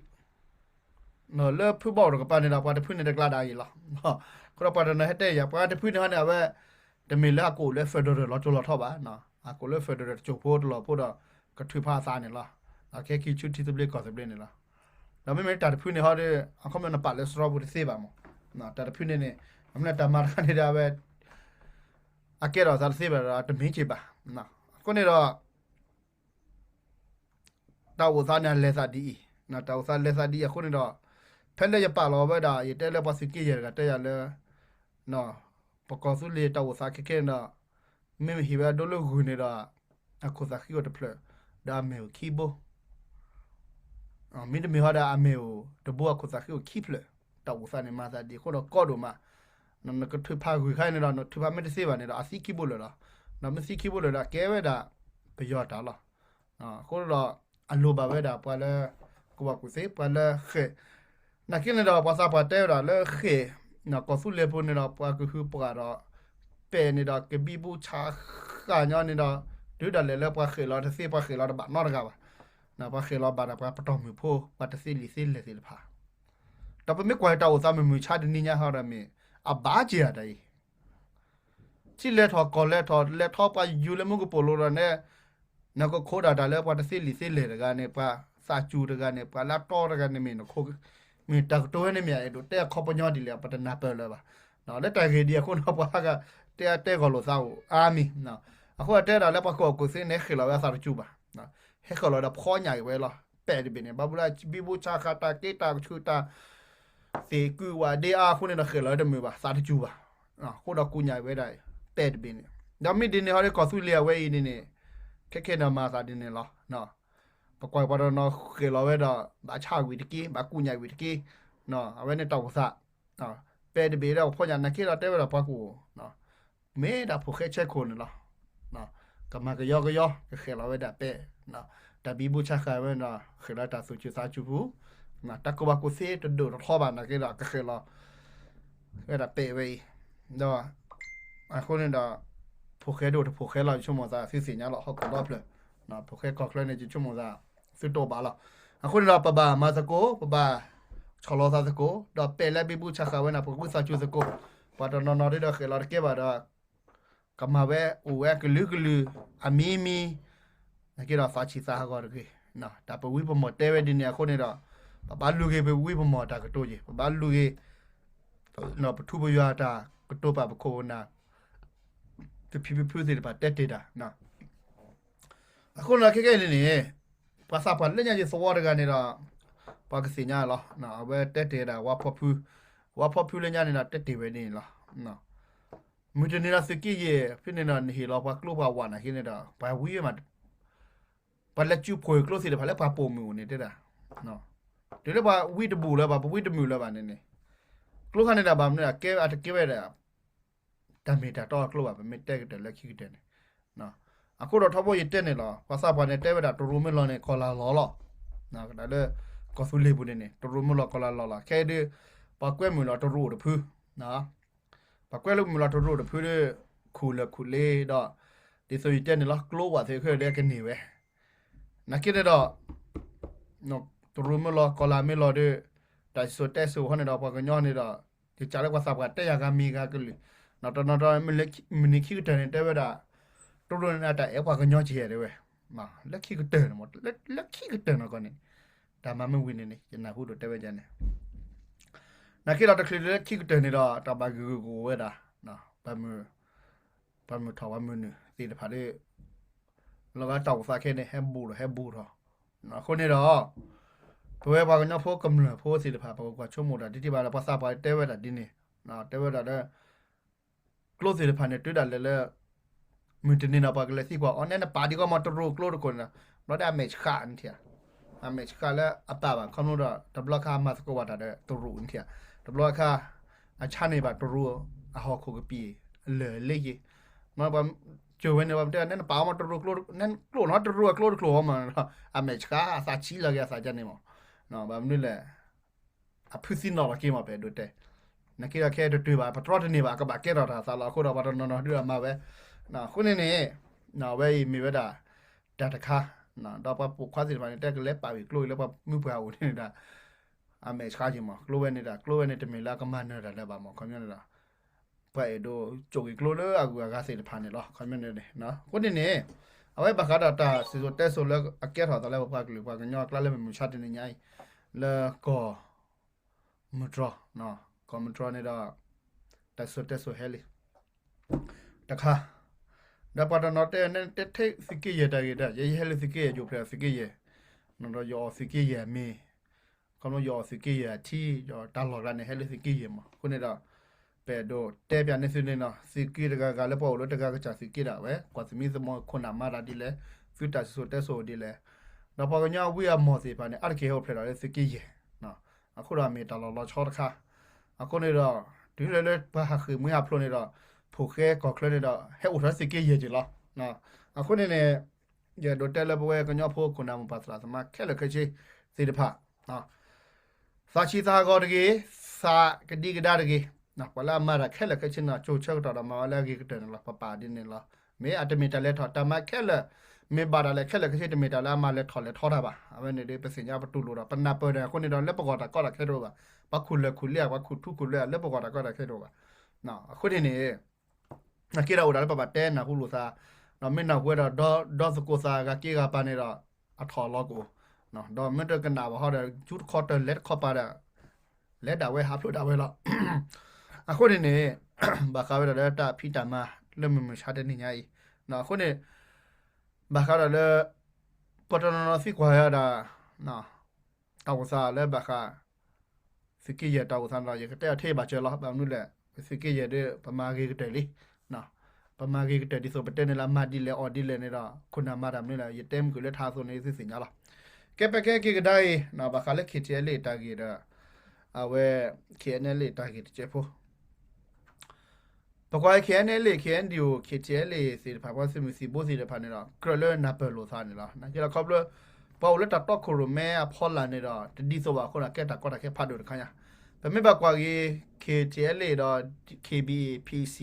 လၢဖုဘီၣ်တကပၤန့ၣ်ဒီး ပှၤတဖုန့ၣ်တကျါဒၣ်အံၤလီၤ. အဃိဒီးပှၤတနီၤဟဲတဲယၤ ပှၤတဖုန့ၣ်ဟီန့ၣ် အဝဲ တမ့ၢ်လၢအကိးလၢ federal လီၤကၠိလီၤထီဘၣ်, အကိးလၢ federal တကၠိဖိတလီၤဖိဒီး ကထုးဖးအသးန့ၣ်လီၤ. ကဟဲက့ၤဆူထံသဘျ့ကီၢ်သဘျ့န့ၣ်လီၤ. ဒီးမ့မ့ၢ်တၢ်တဖုန့ၣ်ဟီဒီး အခီပညီနပာ်လၢစရီပူၤတသ့ဘၣ်မး, တၢ်တဖုန့ၣ်န့ၣ် အမ့ၢ်တၢ်မၤတခါန့ၣ်ဒီး အဝဲ အကဲထီၣ်သးတသ့ဘၣ်ဒီး တမ့ၢ်က့ၤဘၣ်. အဃိန့ၣ်ဒီး တၢ်အိၣ်သးန့ၣ် အလဲၤသးဒ်အံၤ, တၢ်အိၣ်သးလဲၤသးဒ်အံၤအဃိန့ၣ်ဒီး ဖဲလၢယပာ်လီၤဝဲဒၣ် ယတဲလၢပှၤသုးက့ယဲၢ်တဂၤတဲယၤလၢ ပကီၢ်သူလ့ၤတၢ်အိၣ်သးခဲခဲန့ၣ်ဒီး မ့မ့ၢ်ဟ့ၣ်ဝဲဒိလၢဂုၢ်န့ၣ်ဒီး အခိၣ်သးဃံအိၣ်တဖျၢၣ်, ဒီးအမဲာ်အိၣ်ခံဘိ မ့တမ့ၢ်ဟီဒီးအမဲာ်အိၣ်တဘိ အခိၣ်သးဃံအိၣ်ခံဖျၢၣ်, တၢ်အိၣ်သးန့ၣ်မၤသးဒ်အဃိဒီးကီဒိၣ်မး, နကထုးဖးဂုၢ်ခါန့ၣ်ဒီး နထုးဖးမ့ၢ်တသ့ဘၣ်န့ၣ်ဒီး အသံခံဘိလၢာ်လီၤ. ဒီးမ့ၢ်သံခံဘိလၢာ်ဒီး အကဲဝဲဒၣ်ပယီၤတၢ်လီၤ. အဃိဒီး အလိၣ်ဘၣ်ဝဲဒၣ်ပှၤလၢ ကဝီၤကူၣ်သ့ ပှၤလၢဃဲၤ နာ်က့န့ၣ်ဒီး ပှၤသးပှၢ်တဲဝဲဒၣ်လၢဃဲၤ ကီၢ်သူလ့ၤပူၤန့ၣ်ဒီး ပှၤကဟုပှၤဒီး ပဲာ်န့ၣ်ဒီး ကဘံဘူဆးဃာ်ညီန့ၣ်ဒီး တုၤဒၣ်လဲာ်လၢပှၤဃဲၤလီၤတသ့ ပှၤဃဲၤလီၤတဘၣ်နီတဂၤဘၣ်. ပှၤဃဲၤလီၤဘၣ်ဒီးပှၤပတီၢ်မုၢ်ဖိ ပှၤတသ့လံာ်သ့လဲၢ်သ့ၣ်တဖၣ် ဒီးပမ့ၢ်ကွၢ်တၢ်အိၣ်သးမုၢ်မုၢ်ဆါတနံၤညါဟီဒီးမ့ၢ် အဘၣ်က့ၤဧါတၢ်အံၤ ထံလဲၤထီၣ်ကီၢ်လဲၤထီၣ် လဲၤထီၣ်ပှၤယူၤလၢမူကပိာ်လိၤဒီးနဲ နကခိးဒၣ်တၢ်လၢပှၤတသ့လံာ်သ့လဲၢ်တဂၤန့ၣ် ပှၤသးစူၤတဂၤန့ၣ် ပှၤလၢအတီတဂၤန့ၣ်မ့ၢ်နခိး မ့ၢ်တၢ်ကတိၤဝဲန့ၣ်မ့ၢ်အဲၣ်ဒိးတဲအခီပညီဒ်လဲၣ် ပတနၢ်ပၢၢ်လၢၤဘၣ်. လၢတၢ်ဂ့ၢ်ဒ်အဃိန့ၣ် ပှၤဟးဂၤတဲတဲဂီၢ်လိာ်သးအိၣ်အါမံၤ. အဃိတဲဒၣ်လၢပှၤကီၢ်ကူၣ်သ့န့ၣ် ဟဲဃဲၤလီၤဝဲအသးတစူၤဘၣ်. ဟဲဃဲၤလီၤဒီးဖီညၣ်က့ၤဝဲလီၤ ပဲာ်တဘ့ၣ်န့ၣ် ဘၣ်မနုၤလၢဘံဘူဆးဃာ်တၢ်က့တၢ်ကဆူးတၢ် သ့ၣ်ကုၢ်ဝးဒ့အါအဃိန့ၣ်ဒီး ဃဲၤလီၤဝဲတမုာ်ဘၣ် သးတစူၤဘၣ်. အဃိဒီးကူၣ်ညၣ်ဝဲဒၣ် ပဲာ်တဘ့ၣ်န့ၣ် ဒီးမ့ၢ်ဒ်န့ၣ်ဟီဒီးကီၢ်သူလ့ၤအဝဲအံၤန့ၣ်န့ၣ် ခဲခဲန့ၣ်မၤသးဒ်န့ၣ်လီၤ. ပကွၢ်ပှၤတနီၤဃဲၤလီၤဝဲဒီး ဘၣ်ဆါဝံၤတက့ၢ် ဘၣ်ကူၣ်ညၣ်ဝံၤတက့ၢ် အဝဲန့ၣ်တၢ်အိၣ်သး ပဲာ်တဘ့ၣ်ဒီးဖီညၣ်နာ်က့ဒီးတဲဝဲဒၣ်ပှၤကူၣ် မ့ၢ်ဒၣ်ဖိၣ်ဃဲဆဲခိၣ်န့ၣ်လီၤ. ကမၤကယီကယီ ကဃဲၤလီၤဝဲဒၣ်ပဲာ်, တၢ်ဘံဘူဆးဃာ်ဝဲဒီး ဃဲၤလီၤတၢ်သူၣ်စူၤသးစူၤပူၤ, တၢ်ကူၣ်ဘၣ်ကူၣ်သ့တဒိၣ်တထီဘၣ်နာ်က့ဒီး ကဃဲၤလီၤဝဲဒၣ်ပဲာ်ဝဲအံၤ, ဒီး အဃိန့ၣ်ဒီး ဖိၣ်ဃဲဒိၣ်တဖိၣ်ဃဲလီၤ ယဆိကမိၣ်သးသုသ့ၣ်ညါလီၤ ဟီၣ်ခိၣ်ဒီဖျၢၣ်, ဖိၣ်ဃဲကီၢ်ချၢန့ၣ် ယဆိကမိၣ်သး သုတအိၣ်ဘၣ်လီၤ. အဃိန့ၣ်ဒီး ပဘၣ်မၤသကိး ပဘၣ်ဆီၣ်လီၤသးသကိး ဒီးပဲာ်လၢဘံဘူဆးဃာ်ဝဲန့ၣ် ပကဝံသးစူၤသကိး, ပှၤတနီၤနီၤဒ်ဒီးဃဲၤလီၤတကဲဘၣ်ဒီး ကမၤဝဲအိၣ်ဝဲကလုာ်ကလုာ် အမံၤမံၤ, နာ်က့ဒီးသးဆံးသးဟးဂီၤတဂ့ၤ, တၢ်ပဝံပမီၢ်တဲဝဲဒ်န့ၣ်အဃိန့ၣ်ဒီး ပဘၣ်လူၤဂ့ၤပဝံပမီၢ်တၢ်ကတိၤယံၤ ပဘၣ်လူၤဂ့ၤ ပထူပယွၤတၢ်ကတိၤပာ်ပခိၣ်ပနၢ် တဖံးဖုဖုသ့ၣ်တဖၣ်တဲတ့ၢ်တၢ် အဃိန့ၣ်ခဲကဲန့ၣ်န့ၣ် ပှၤသးပှၢ်လၢညါယသဝီတဂၤန့ၣ်ဒီး ပှၤကသ့ၣ်ညါလီၤ. အဝဲတဲတ့ၢ်ဒၣ်ဝါဖီဖု, ဝါဖီဖုလၢညါန့ၣ်ဒီးတဲတ့ၢ်ဝဲန့ၣ်လီၤ. မုၢ်တနံၤဒီးသုးက့ယဲၢ်ဖဲန့ၣ်ဒီး နဟ့ၣ်လီၤပှၤကျိပှၤဝးနာ်က့န့ၣ်ဒီး ပှၤဝံဝဲမး ပှၤလဲၤစုဖှိၣ်ကျိသ့ၣ်တဖၣ်လၢပှၤပိာ်မုၣ်အိၣ်န့ၣ်တဲဒၣ် တုၤလၢပှၤဝံတဘူၣ်လၢၤဘၣ် ပဝံတမုာ်လၢၤဘၣ်န့ၣ်န့ၣ် ကျိခါန့ၣ်ဒီးဘၣ်မနုၤအကဲအတကဲဝဲဒၣ် တၢ်မ့ၢ်တၢ်တီအကျိဘၣ် ပမ့ၢ်တဲကတၢၢ်လၢခံကတၢၢ်န့ၣ် အဃိဒီးထီဘိယတဲန့ၣ်လီၤ ပှၤသးပှၢ်န့ၣ်တဲဝဲဒၣ်တရူးမ့ၢ်လီၤန့ၣ် ကီၢ်လၤလီၤလီၤ. ကဒၣ်လၢ ကီၢ်သူလ့ၤပူၤန့ၣ်န့ၣ် တရူးမ့ၢ်လီၤကီၢ်လၤလီၤလီၤ ခဲအံၤဒုး ပှၤကွဲမုာ်လီၤတရူးအိၣ်တဖု ပှၤကွဲမုာ်လီၤတရူးအိၣ်တဖုဒီး ခူၣ်လၢာ်ခူၣ်လ့ဒီး ဒ်သိးယတဲန့ၣ်လီၤ ကျိဝဲသ့ၣ်ခဲအံၤဒုးကန့ၢ်ဝဲ နာ်က့န့ၣ်ဒီး တရူးမ့ၢ်လီၤကီၢ်လၤမ့ၢ်လီၤဒီး တၢ်စံၣ်စိၤတဲစိၤဟီန့ၣ်ဒီး ပှၤကညီန့ၣ်ဒီး ယကးလၢပှၤသးပှၢ်တဲယၤဂၤမံၤဂၤကလုာ် တနီၤဒီး မုၢ်နံၤခံကတၢၢ်န့ၣ်တဲဝဲဒၣ် တရူးန့ၣ်တၢ်အဲၣ်ပှၤကညီကဲတဲဝဲ လၢခံကတၢၢ်န့ၣ် လၢခံကတၢၢ်နီၢ်ကီၢ်န့ၣ် တၢ်မၤမ့ၢ်ဝံၤန့ၣ်န့ၣ် ယနၢ်ဟူဒိၣ်တဲဝဲဒ်န့ၣ် နာ်က့ဒီးတချုးလၢခံကတၢၢ်န့ၣ်ဒီး တၢ်ဘၣ်ဂုာ်ဂုာ်ကဝဲဒၣ် ပှၤမုၢ်ထီၣ်ပှၤမုၢ်နုာ်သ့ၣ်တဖၣ်ဒီး လီၤဂာ်တၢ်အိၣ်သးခဲန့ၣ် ဟဲဘူးလီၤ ဟဲဘူးထီၣ်. အဃိန့ၣ်ဒီး ပဝဲပှၤကညီဖိကမျၢၢ်ဖိသ့ၣ်တဖၣ် ပကကွၢ်ဆိကမိၣ်တၢ်ဒ်တံၢ်ဘၣ်ဒီး ပှၤသးပှၢ်တဲဝဲဒၣ်ဒ်န့ၣ် တဲဝဲဒၣ်လၢ ကျိသ့ၣ်တဖၣ်န့ၣ် တုၤဒၣ်လဲာ်လၢ မုၢ်တနံၤဒီး ပှၤကလဲၤသံကွၢ်အီၤ နဲနပာ်ဒံးကီမီၤတရူးကျိတခိၣ်န့ၣ်ဒီး ဘျီဒီးအမဲာ်ဆှးန့ၣ်ထံၣ်ဧါ, အမဲာ်ဆှးလၢအပာ်ဘၣ်ခီဖျိဒီး တဘျီခါမၤသကိးဘၣ်တၢ်ဒီးတရူးန့ၣ်ထံၣ်ဧါ, တဘျီခါ အဆါန့ၢ်ဘၣ်တရူး အဟီၣ်ခိၣ်ကပံာ် အလၢာ်လ့က့ၤ, ပှၤကၠိဝဲန့ၣ် ပှၤတဲ နဲနပာ်အီၤမီၤတရူးကျိ နဲကျိၣ်နီတရူးအကျိတကျိၣ်အီၤမီၤ, အမဲာ်ဆှးအသးဆံးလီၤက့ၤအသးကန့ၣ်မီၤ, ဘၣ်မနုၤလဲၣ် အဖုသံနီၣ်လီၤက့ၤမး ပအဲၣ်ဒိးတဲ, နာ်က့ဒီးခဲတတုၤဘၣ် ပတြီတန့ၢ်ဘၣ် ကဘၣ်ကဲထီၣ်တၢ်သးလီၤအဃိဒီး ပှၤတနီၤနီၤဒုးအမၤဝဲ, အဃိန့ၣ်န့ၣ် အဝဲအံၤမ့ၢ်ဝဲဒၣ် တၢ်တခါ, ဒီးပှၤပိာ်ခွါသ့ၣ်တဖၣ်န့ၣ် တဲကလဲၤပာ်ဝံၤကျိအံၤလၢပှၤမုၢ်ပှၢ်အိၣ်န့ၣ်ဒီး အမဲာ်ဆှးက့ၤမး ကျိဝဲန့ၣ်ဒီး ကျိဝဲန့ၣ်တမ့ၢ်လၢအကမၤနၢၤတၢ်လၢၤဘၣ်မး ခီပညီန့ၣ်ဒီး ပှၤအဲၣ်ဒိးကိးက့ၤကျိလၢအဂုၤအဂၤသ့ၣ်တဖၣ်န့ၣ်လီၤ ခီပညီန့ၣ်န့ၣ် အဃိန့ၣ်န့ၣ် အဝဲဘၣ်ဃးဒီးတၢ်စံၣ်စိၤတဲစိၤလၢအကဲထီၣ်အသးလၢပပှၤကလုာ်ပှၤကညီအကျါလၢမုၢ်မဆါတနံၤညါအံၤ လၢကီၢ် မုၢ်တြီၤ, ကီၢ်မုၢ်တြီၤန့ၣ်ဒီး တၢ်စံၣ်စိၤတဲစိၤဟဲလံ တခါ, ဒီးပှၤတနီၤတဲန့ၣ် တဲထဲသုးက့ယဲၢ်တၢ်ဂ့ၢ်ဒီး ယဲယဟဲလၢသုးက့ယဲၢ် ယအိၣ်ဖျဲၣ်သုးက့ယဲၢ်, ဒီးယအီၣ်သုးက့ယဲၢ်အမ့ၢ်, ခီဖျိယအီၣ်သုးက့ယဲၢ်အထံ ယတၢ်လီၢ်ကျါန့ၣ် ဟဲလၢသုးက့ယဲၢ်မး အဃိန့ၣ်ဒီး ပအဲၣ်ဒိးတဲပၠးန့ၢ်သုန့ၣ်နီၤ သုးက့တဂၤဂၤလၢပှၤအိၣ်လၢတဂၤကစၢ်သုးက့ဒၣ်ဝဲ ကွၢ်သမံသမိးခိၣ်နၢ်မၤတၢ်ဒ်လဲၣ်, သုတၢ်စံၣ်စိၤတဲစိၤအိၣ်ဒ်လဲၣ်, ဒီးပှၤကညီအဝံအမီၢ်သ့ၣ်တဖၣ်န့ၣ် အါတက့ၢ်ဟဲအိၣ်ဖျဲၣ်ဒီးလၢသုးက့ယဲၢ် အဃိဒီးမ့ၢ်တၢ်လီၤလီၤဆီတခါ, အဃိန့ၣ်ဒီး တုၤလၢလၢပှၤဟးဃ့ၢ်မှံဟးဖျိးန့ၣ်ဒီး ဖိၣ်ဃဲကီၢ်ချၢန့ၣ်ဒီး ဟဲအိၣ်ထီၣ်သုးက့ယဲၢ်က့ၤလီၤ. အဃိန့ၣ်န့ၣ် ယအဲၣ်ဒိးတဲလၢပဝဲကညီဖိခိၣ်နၢ်မိၢ်ပၢ်သရၣ်သမါခဲလၢာ်ခဲဆ့သ့ၣ်တဖၣ် သးဆံးသးဟးဂီၤတဂ့ၤ, သးကဒံကဒါတဂ့ၤ, ပှၤလၢအမၤတၢ်ခဲလၢာ်ခဲဆ့န့ၣ် ကၠိဆၢကတီၢ်ဒီးမၤဝဲလၢအဂ့ၤကတၢၢ်န့ၣ်လီၤ. ပပာ်ဒ်န့ၣ်လီၤ. မ့ၢ်အတမ့ၢ်တၢ်လဲၤထီၣ်တၢ်မၤခဲလၢာ်, မ့ၢ်ဘၣ်တၢ်လဲၤခဲလၢာ်ခဲဆ့ တမ့ၢ်တၢ်လၢအမၤလဲၤထီၣ်လဲၤထီတၢ်ဘၣ်. အဝဲန့ၣ်ဒီး ပသ့ၣ်ညါပတူၢ်လိာ်ဒီး ပနၢ်ပၢၢ်ဒီး အဃိန့ၣ်ဒီး လၢပဂီၢ်တၢ်ကီတၢ်ခဲတအိၣ်ဘၣ်. ပှၤခူၣ်လၢာ်ခူၣ်လ့ဧါ, ပှၤခူၣ်ထူခူၣ်လွဲဧါ, လၢပဂီၢ်တၢ်ကီတၢ်ခဲတအိၣ်ဘၣ်. အဃိန့ၣ်န့ၣ် နာ်က့ဒီးအိၣ်ဒၣ်လၢပဘၣ်တဲနၢ်ဟူလိာ်သး, ဒီးမ့ၢ်နၢ်ဟူဝဲဒီး ဒီသကိးသးဂၤက့ဂၤပၤန့ၣ်ဒီး အထီၣ်အလီၤကအိၣ်, ဒီးမ့ၢ်တကနၣ်ဘၣ်ဟီဒီး ယူတခီတၢ်လဲၤတခီပၤဒီး လဲၤဒၣ်ဝဲဟးဖျိးဒၣ်ဝဲလီၤ. အဃိန့ၣ်န့ၣ် ဘၣ်ဃးဝဲဒၣ်လၢတၢ်ဖံးတၢ်မၤလၢမုၢ်မဆါတနံၤညါအံၤ, အဃိန့ၣ် ဘၣ်ဃးဒီးလၢ ပှၤတနီၤနီၤသံကွၢ်ဝဲဒၣ် တၢ်အိၣ်သးလၢဘၣ်ဃး သုးက့ယဲၢ်တၢ်အိၣ်သးန့ၣ်ဒီး ယကတဲအီၤထဲဘၣ်စၢၤလီၤ. ဘၣ်မနုၤလဲၣ်, သုးက့ယဲၢ်ဒီး ပမၤဂ့ၤကတၢၢ်လံ. ပမၤဂ့ၤကတၢၢ်ဒ်သိးပတဲန့ၣ်လၢအမၤဒ်လဲၣ်အီၣ်ဒ်လဲၣ်န့ၣ်ဒီး ခိၣ်နၢ်မၤတၢ်မနုၤလဲၣ် ယတဲမုၢ်ကွံာ်လၢထါအသိးန့ၣ် သုသ့ၣ်ညါလီၤ. ကဲပကဲက့ၤကဒါအံၤ ဘၣ်ဃးလၢ KTLA တၢ်ဂ့ၢ်ဒီး အဝဲ KNLA တၢ်ဂ့ၢ်တကဲးဖိ ပကွၢ် KNLA KNDO KTLA သ့ၣ်တဖၣ် ပှၤသုးမုၢ်သံၣ်ဘိသ့ၣ်တဖၣ်န့ၣ်ဒီး ကြၢးလၢနၢ်ပၢၢ်လိာ်သးန့ၣ်လီၤ. နာ်က့ဒီးခီဖျိ ပှၤအိၣ်လၢတၢ်တီခိၣ်ရိၣ်မဲအဖီလာ်န့ၣ်ဒီး တဒ်သိးဘၣ်အဃိဒီး ကဲတၢ်ကီတၢ်ခဲဖးဒိၣ်တခါညါ. ပမ့ၢ်ဘၣ်ကွၢ်က့ၤ KTLA ဒီး KB, PC,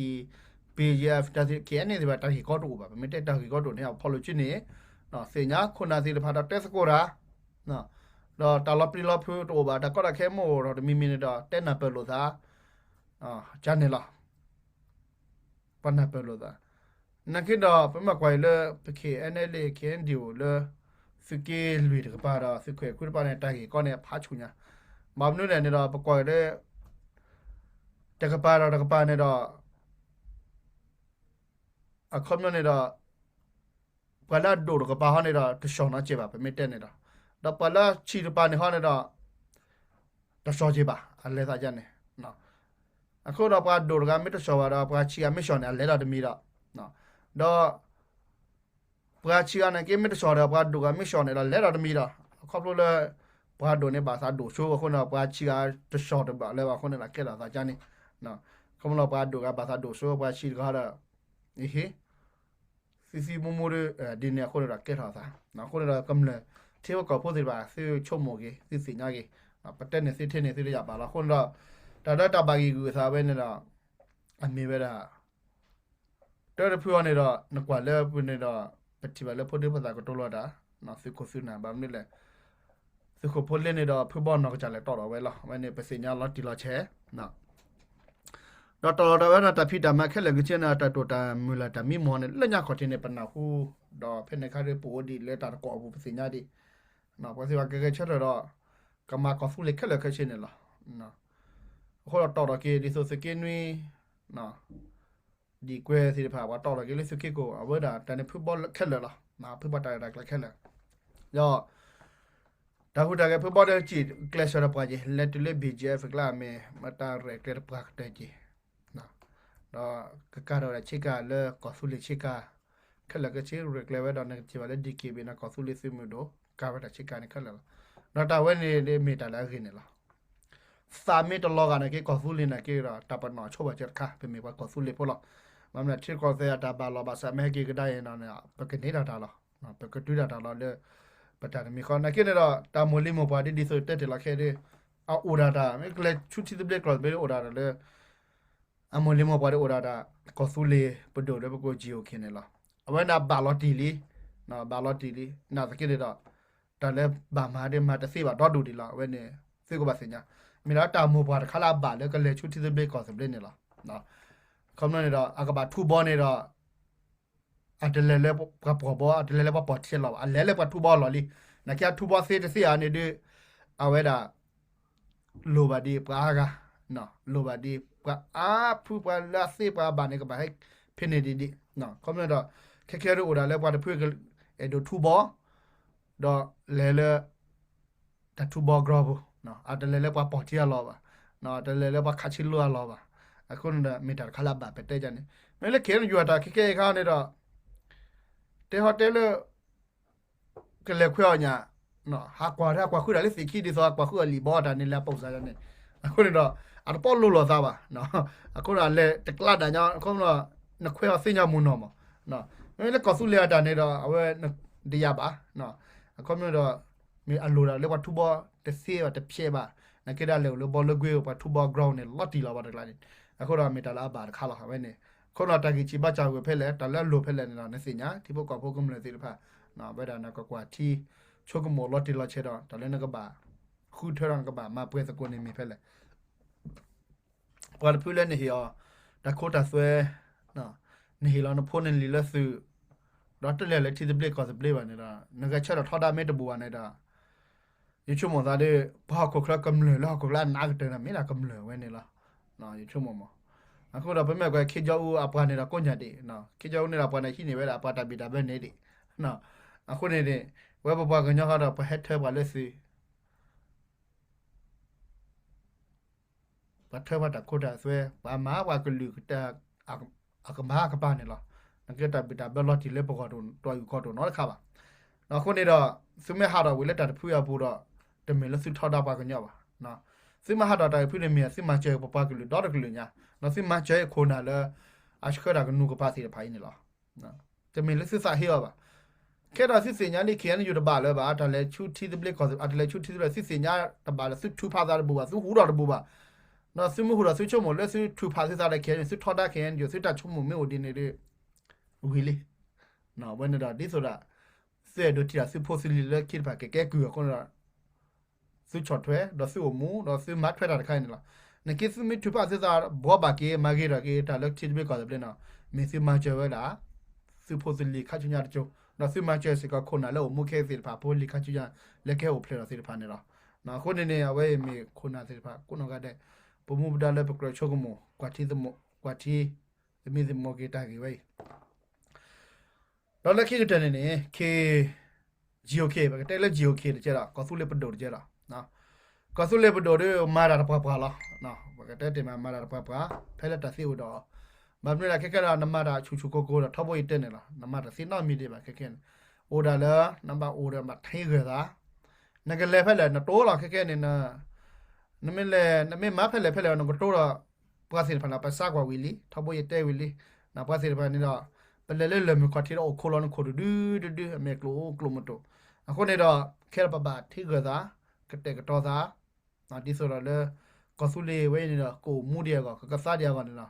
BGF, KNA သ့ၣ်တဖၣ် တၢ်ဂ့ၢ်ကီတအိၣ်ဘၣ်. ပမ့ၢ်တဲတၢ်ဂ့ၢ်ကီတအိၣ်န့ၣ် အဖီလိာ်စုန့ၣ် သ့ၣ်ညါခိၣ်နၢ်သ့ၣ်တဖၣ်ဒီးတဲသကိးတၢ် ဒီးတၢ်လီၤပျံၤလီၤဖုးတအိၣ်ဘၣ်, တၢ်ကီတၢ်ခဲမ့ၢ်အိၣ်ဒီးတမံၤမံၤန့ၣ်ဒီး တဲနၢ်ပၢၢ်လိာ်သး ကန့ၣ်လီၤ. ပှၤနၢ်ပၢၢ်လိာ်သး. နာ်က့ဒီး ပမ့ၢ်ကွၢ်အံၤလၢ ပ KNLA KNDO လၢ သုးက့လွံၢ်တကပၤဒီး သုးခိၣ်အဲၣ်ခွံတကပၤန့ၣ် တၢ်ဂ့ၢ်ကီန့ၣ် အဖးဆူၣ်ညါ. ဘၣ်မနုၤလဲၣ်န့ၣ်ဒီး ပကွၢ်အံၤလၢ တကပၤဒီးတကပၤန့ၣ်ဒီး အခီပညီန့ၣ်ဒီး ပှၤလၢအဒိၣ်တကပၤဟီန့ၣ်ဒီး တဆှီၣ်နီတစဲးဘၣ် ပမ့ၢ်တဲန့ၣ်ဒီး, ဒီးပှၤလၢအဆံးတကပၤန့ၣ်ဟီန့ၣ်ဒီး တဆှီၣ်စ့ၢ်ဘၣ် အလဲၤသးဒ်န့ၣ်. အဃိဒီးပှၤဒိၣ်တဂၤမ့ၢ်တဆှီၣ်ဘၣ်ဒီး ပှၤဆံးဂၤမ့ၢ်ဆှီၣ်န့ၣ် အလဲၤဒီးတမံၤဒီး, ဒီး ပှၤဆံးဂၤန့ၣ်က့မ့ၢ်တဆှီၣ်ဒီး ပှၤဒိၣ်ဂၤမ့ၢ်ဆှီၣ်န့ၣ်ဒီး လဲၤဒီးတမံၤဒီး, အခီဖျိလၢ ပှၤဒိၣ်န့ၣ်ဘၣ်သးဒိၣ်စိအဃိန့ၣ်ဒီး ပှၤဆံးဂၤတဆှီၣ်တဘၣ်လၢၤဘၣ်အဃိန့ၣ်ဒီး ကဲထီၣ်သးဒ်န့ၣ်. ခီဖျိလၢပှၤဒိၣ်ဂၤဘၣ်သးဒိၣ်စိ ပှၤဆံးတဂၤဒီး အဟ့ၣ် သံသံမူမူဒီး ဒ်န့ၣ်အဃိန့ၣ်ဒီး ကဲထီၣ်သး. အဃိန့ၣ်ဒီး ကမျၢၢ်ထံဖိကီၢ်ဖိသ့ၣ်တဖၣ် သုဆိကမိၣ်က့ၤ သုသ့ၣ်ညါက့ၤ, ပတဲန့ၣ်သုထံၣ်န့ၣ်သုတယာ်ဘၣ်လီၤ. အဃိန့ၣ်ဒီး တၢ်လၢတၢ်ဘၣ်ဂံၢ်ဂုာ်အသးဝဲန့ၣ်ဒီး အမ့ၢ်ဝဲဒၣ် တၢ်တဖုအီၤန့ၣ်ဒီး နကွၢ်လၢပူၤန့ၣ်ဒီး ပထံၣ်ဘၣ်လၢဖိဒံဖိသၣ်ကတိၤလီၤတၢ် သုးခိၣ်သုးနၢ် ဘၣ်မနုၤလဲၣ် သုးခိၣ်ဖိလ့န့ၣ်ဒီး ဖုဘီနီၢ်ကစၢ်လဲၤတီၣ်ဒီးဝဲလီၤ. အဝဲန့ၣ် ပသ့ၣ်ညါလီၤတံၢ်လီၤဆဲး ဒီးတီၣ်လီၤတၢ်ဝဲဒီး တၢ်ဖံးတၢ်မၤခဲလၢာ်ခဲဆ့န့ၣ် တၢ်တိာ်တၢ်မုၢ်လၢ်တၢ်မံမီၢ်န့ၣ် လၢညါခီၣ်ထံးန့ၣ် ပနၢ်ဟူ, ဒီးဖဲန့ၣ်ခါဒီး ပအိၣ်ဒံးလၢတၢ်တကွီၣ်အပူၤ ပသ့ၣ်ညါဒံး, ပှၤသ့ၣ်တဖၣ်ကဂဲၤဆၢထၢၣ်ဒီး ကမၤကီၢ်သူလ့ၤခဲလၢာ်ခဲဆ့န့ၣ်လီၤ. အဃိဒီးတီၣ်ထီၣ်က့ၤဒ်သိးသုးက့နွံ ဒံၣ်ကွဲသ့ၣ်တဖၣ် ပှၤတီၣ်ထီၣ်က့ၤလၢသုးက့ကိၣ် အဝဲဒၣ်တၢ်န့ၣ်ဖုဘီခဲလၢာ်လီၤ. ဖုဘီတၢ်ရဲၣ်တၢ်ကျဲၤခဲလၢာ်, ဒီး တၢ်ဟူးတၢ်ဂဲၤဖုဘီဒီးစံၣ်ကျဲးစၢးဒီးပှၤက့ၤ လဲၤတုၤလၢ ဘီၣ်ကၠံၣ်အ့ၣ်ဖၣ် ကျါမ့ၢ် မတၤရဲၣ်ကျဲၤတပှၤကတၢၢ်က့ၤ, ဒီးကကၤထီၣ်ဝဲဒၣ်ဆ့ကၤလၢကီၢ်သူလ့ၤဆ့ကၤ ခဲလၢာ်ခဲဆ့ ရဲၣ်ကျဲၤဝဲဒီး နကထံၣ်ဘၣ်လၢ ဒံၣ်က့ၣ်ဘ့ၣ် န့ၣ် ကီၢ်သူလ့ၤသုးမုၢ်ဒိၣ် ကၤဝဲဒၣ်ဆ့ကၤန့ၣ်ခဲလၢာ်လီၤ. ဒီးတၢ်ဝဲန့ၣ်မ့ၢ်တၢ်လၢအဂ့ၤန့ၣ်လီၤ. သးမ့ၢ်တလီၤဂာ်န့ၣ်က့ ကီၢ်သူလ့ၤန့ၣ်က့ဒီး တၢ်ပနီၣ်ဆိဘၣ်စၢၤတခါ ပမ့ၢ်ပှၤကီၢ်သူလ့ၤဖိလီၤ. ဘၣ်မနုၤလဲၣ် ထံကီၢ်သဲးအတၢ်ဘၣ်လီၤဘၣ်စး မ့ၢ်ဟဲက့ၤကဒါအံၤန့ၣ် ပကန့ၢ်တၢ်တၢ်လီၤ, ပကဒုးတၢ်တၢ်လီၤလၢ ပတၢ်တမံၤဃီ နာ်က့န့ၣ်ဒီး တၢ်မိၢ်လံၤမိၢ်ပှၢ်ဒ်ဒ်သိးတဲတ့ၢ်လီၤခဲဒ် အအိၣ်ဒၣ်တၢ် မ့ၢ်ကလဲၤဆူထံသဘျ့ကျိာ်သဘျ့အိၣ်ဒၣ်တၢ်လၢ အမိၢ်လံၤမိၢ်ပှၢ်ဒ်အိၣ်ဒၣ်တၢ် ကီၢ်သူလ့ၤပဒိၣ်လၢပကိး ကၠံၣ်အိၣ်ခ့ၣ်န့ၣ်လီၤ. အဝဲန့ၣ်ဘၣ်လီၤတံၢ်လံ, ဘၣ်လီၤတံၢ်လံ နာ်သက့န့ၣ်ဒီး တၢ်လၢဘၣ်မၤဒ်မၤတသ့ဘၣ်ဒီဒူၣ်ဒံးလီၤ. အဝဲန့ၣ် သုကဘၣ်သ့ၣ်ညါ, မ့ၢ်ဒၣ်တၢ်မိၢ်ပှၢ်တခါလၢအဘၣ်လၢကလဲၤဆူထံသဘျ့ကီၢ်သဘျ့န့ၣ်လီၤ. ခီဖျိန့ၣ်ဒီး အကဘၣ်ထူဘီန့ၣ်ဒီး အတလဲၤလၢပှၤပှီၢ်ဘီ အတလဲၤလၢပှၤပီၢ်ထံအလီၢ်ဘၣ်, အလဲၤလၢပှၤထူဘီအလီၢ်လံ. နာ်က့အထူဘီသ့တသ့ဧါန့ၣ်ဒီး အဝဲဒၣ် လိၣ်ဘၣ်ဒံးပှၤအါဂၤ, လိၣ်ဘၣ်ဒံးပှၤအါဖု ပှၤလၢအသ့ပှၤအဘၣ်န့ၣ် ကဘၣ်ဟဲဖဲန့ၣ်ဒံးဒံး. ခီဖျိဒီး ခဲခဲဒ်အိၣ်ဒၣ်လၢပှၤတဖု အဲၣ်ဒိးထူဘီ ဒီးလဲၤလၢ တၢ်ထူဘီကရၢပူၤ, အတလဲၤလၢပှၤပီၢ်ထံအလီၢ်ဘၣ်, တလဲၤလၢပှၤခးဆံလိအလီၢ်ဘၣ်. အဃိန့ၣ်ဒီး မ့ၢ်တၢ်တခါလၢအဘၣ်ပတဲဒ်န့ၣ်. မ့ၢ်လၢ ခ့ၣ်အဲၣ်ယူၣ် အတၢ်ခဲခဲအံၤခါန့ၣ်ဒီး တဲဟီတဲလၢ ကလဲၤခွဲးအီၣ်ညၣ်, ဟးကွၢ်တၢ်ကွၢ်ဃုာ်တၢ်လၢသ့ၣ်ခံဒ်သိး ကွၢ်ဃုာ်အီၣ်လံာ်ဘီတၢ်န့ၣ် လၢအပိာ်စါန့ၣ်. အဃိန့ၣ်ဒီး အတပီလိၢ်လီၤသးဘၣ်. အဃိန့ၣ်ဒီးအလဲၤတကျါဒၣ်ညါ ခီဖျိ နခွဲးအီၣ်သ့ၣ်ညါမုၢ်နီၢ်မး. မ့ၢ်လၢကီၢ်သူလ့ၤအတၢ်န့ၣ်ဒီး အဝဲ တယာ်ဘၣ်. အခီပညီဒီး မ့ၢ်အလိၣ်ဒၣ်လၢပှၤထူဘီတသ့ဘၣ်တဖျဲးဘၣ်. နာ်က့ဒၣ်လဲာ်အိၣ်လၢဘီလၢကွ့ ပှၤထူဘီကရၢန့ၣ် လီၤတံၢ်လီၤဘၣ်တကျါန့ၣ်. အဃိဒီးမ့ၢ်တၢ်လၢအဘၣ်တခါလီၤ အဝဲန့ၣ်. အဃိဒီးတၢ်ဂံၢ်စံးဘါစၢ်ဝဲဖဲလဲၣ် တၢ်လၢအလိၣ်ဖဲလဲၣ်န့ၣ်ဒီး နသ့ၣ်ညါ ထံဖိကီၢ်ဖိကမျၢၢ်သ့ၣ်တဖၣ် ဝဲဒၣ်နကကွၢ်ထံ ဆိကမိၣ်လီၤတံၢ်လီၤဆဲးဒီး တၢ်လၢနကဘၣ် ဃုထၢဒီးနကဘၣ်မၤပှဲၤသကိးန့ၣ်မ့ၢ်ဖဲလဲၣ်. ပှၤတဖုလၢနဟ့ၣ်အီၤ တၢ်ခိတၢ်သွဲ, နဟ့ၣ်လီၤနဖိနလံၤလၢသုး, ဒီးတလဲၤလၢထံသဘျ့ကီၢ်သဘျ့ဘၣ်န့ၣ်ဒီး နဂဲၤဆၢထၢၣ်ထီဒါမ့ၢ်တဘူးဘၣ်န့ၣ်ဒီး ယဆိကမိၣ်သးဒီး ပှၤဟီၣ်ခိၣ်ချၢကမျၢၢ်လၢဟီၣ်ခိၣ်ချၢအနးကတၢၢ်န့ၣ် မ့ၢ်ဒၣ်ကမျၢၢ်ဝဲန့ၣ်လီၤ. ယဆိကမိၣ်မး. အဃိဒီးပမ့ၢ်ကွၢ် ခ့ကၠီအူအပှၤန့ၣ်ဒီးကိးညါဒံး, ခ့ကၠီအူန့ၣ်ဒီးပှၤန့ၣ်ဟံးန့ၢ်ဝဲဒၣ်ပှၤတၢ်ဘံၣ်တၢ်ဘၢန့ၣ်ဒံး. အဃိန့ၣ်န့ၣ် ဝဲပပှၤကညီဃီဒီး ပှၤဟဲထၢပှၤလၢသုး ပှၤထၢပှၤတၢ်ခိတၢ်သွဲ, ပှၤမၤပှၤကလုာ်ကတၢၢ် အကမၤကပၤန့ၣ်လီၤ. နကဲတၢ်ဘံၣ်တၢ်ဘၢလီၤတံၢ်လၢပဂီၢ်တတီၤအုၣ်ကီၢ်တအိၣ်နီတခါဘၣ်. အဃိန့ၣ်ဒီး သုမ့ၢ်ဟးထီၣ်ဝံၤလၢတၢ်တဖုအပူၤဒီး တမ့ၢ်လၢသုထီဒါပှၤကညီဘၣ်. သုမ့ၢ်ဟးထီၣ်တၢ်တဖုန့ၣ်မ့ၢ် သုမၤစၢၤပပှၤကလုာ်ဒီတကလုာ်ညါ, သုမၤစၢၤခိၣ်နၢ်လၢ အဆှၢတၢ်ကနူၤကပၤသ့ၣ်တဖၣ်အံၤန့ၣ်လီၤ. တမ့ၢ်လၢသုသးဟ့အီၤဘၣ်. ခဲဒီးသုသ့ၣ်ညါလံ ခ့ၣ်အဲၣ်ယူၣ် တဘၣ်လၢၤဘၣ်, တၢ်လဲၤဆူထံသဘျ့ကီၢ်သဘျ့, အတလဲၤဆူထံသဘျ့ သုသ့ၣ်ညါတဘၣ်လၢၤ, သုထုးဖးသးတဘူးဘၣ်, သုဟူးထီၣ်တဘူးဘၣ်. ဒီးသုမ့ၢ်ဟူးထီၣ်သုဆိကမိၣ်လၢသုထုးဖးသုသးဒီး ခ့ၣ်အဲၣ်ယူၣ် သုထီဒါ ခ့ၣ်အဲၣ်ယူၣ် သုတၢ်ဆိကမိၣ်မ့ၢ်အိၣ်ဒ်န့ၣ်ဒီး ဝံၤလံ. ဝဲန့ၣ်ဒီးဒ်သိးဒီး သုအဲၣ်ဒိးထံၣ်ဒီးသုဖိသုလံၤလၢခံတဖၣ်ကကဲကုၢ်အဃိန့ၣ်ဒီး သုဆီၣ်ထွဲ ဒီးသုအိၣ်မူ ဒီးသုမၤထွဲတၢ်တခါအံၤန့ၣ်လီၤ. နက့သုမ့ၢ်ထုးဖးသုသး ဘှီဘၣ်က့ၤ မၤဂ့ၤထီၣ်က့ၤ တၢ်လၢထံသဘျ့ကီၢ်သဘျ့န့ၣ် မ့ၢ်သုမၤစၢၤဝဲဒၣ် သုဖိသုလံၤခါဆူညါတကၠိ, ဒီးသုမၤစၢၤစ့ၢ်ကီးခိၣ်နၢ်လၢအိၣ်မူခဲအံၤသ့ၣ်တဖၣ် ဖိလံၤခါဆူညါ လၢကဟဲအိၣ်ဖျဲၣ်ထီၣ်သ့ၣ်တဖၣ်န့ၣ်လီၤ. အဃိန့ၣ်န့ၣ် အဝဲအံၤမ့ၢ်ခိၣ်နၢ်သ့ၣ်တဖၣ် ကိးနီၢ်ဂၤဒဲး ပမူပဒါလၢပကြၢးဆိကမိၣ် ကွၢ်ထံ သမံသမိးက့ၤတၢ်ဂ့ၢ်ဝဲအံၤ ဒီးလၢခံကတၢၢ်န့ၣ်န့ၣ် ခ့ GOK ပကတဲလၢ GOK တကဲဒီး ကီၢ်သူလ့ၤပဒိၣ်တကဲဒီး ကီၢ်သူလ့ၤပဒိၣ်ဒီး မၤတၢ်တပှၤပှၤလီၤ. ပကတဲတ့ၢ်မး မၤတၢ်တပှၤပှၤ ဖဲလၢတၢ်သ့အိၣ်ဒီး ဘၣ်မနုၤဒၣ်ခဲခဲဒီး နမၤတၢ်ဆူၣ်ဆူၣ်ကိၢ်ကိၢ်ဒီး ထီဘိယတဲန့ၣ်လီၤ. နမၤတၢ်သ့နီတမံၤဒံးဘၣ်ခဲခဲန့ၣ် အိၣ်ဒၣ်လၢ နဘၣ်အိၣ်ဒီးဘၣ်ထံဂၢၢ်သး နကလဲၤဖဲလဲၣ် နတိၢ်လီၤခဲခဲန့ၣ် နမ့ၢ်လဲၤ နမ့ၢ်မၤဖဲလဲၣ်ဖဲလဲၣ် နကတိၢ်ဒီး ပှၤသ့ၣ်တဖၣ်န့ၣ် ပစါကွၢ်ဝံၤလံ ထီဘိယတဲဝံၤလံ ပှၤသ့ၣ်တဖၣ်န့ၣ်ဒီး ပလဲၤလၢလၢၢ်မုၢ်ခီၣ်ထံးဒီးအိၣ်ခိးလီၤနခိၣ်တဒုတဒု အမဲာ်ကျိၣ်အိၣ်ကျိၣ်မုၢ်တိၣ်. အဃိန့ၣ်ဒီး ခဲဒီးပဘၣ်ထံဂၢၢ်သး ကတဲာ်ကတီၤသး ဒ်သိးဒီးလၢ ကီၢ်သူလ့ၤဝဲအံၤန့ၣ်ဒီး ကအိၣ်မူဒံးအဂီၢ် ကကသါဒံးအဂီၢ်န့ၣ်လီၤ.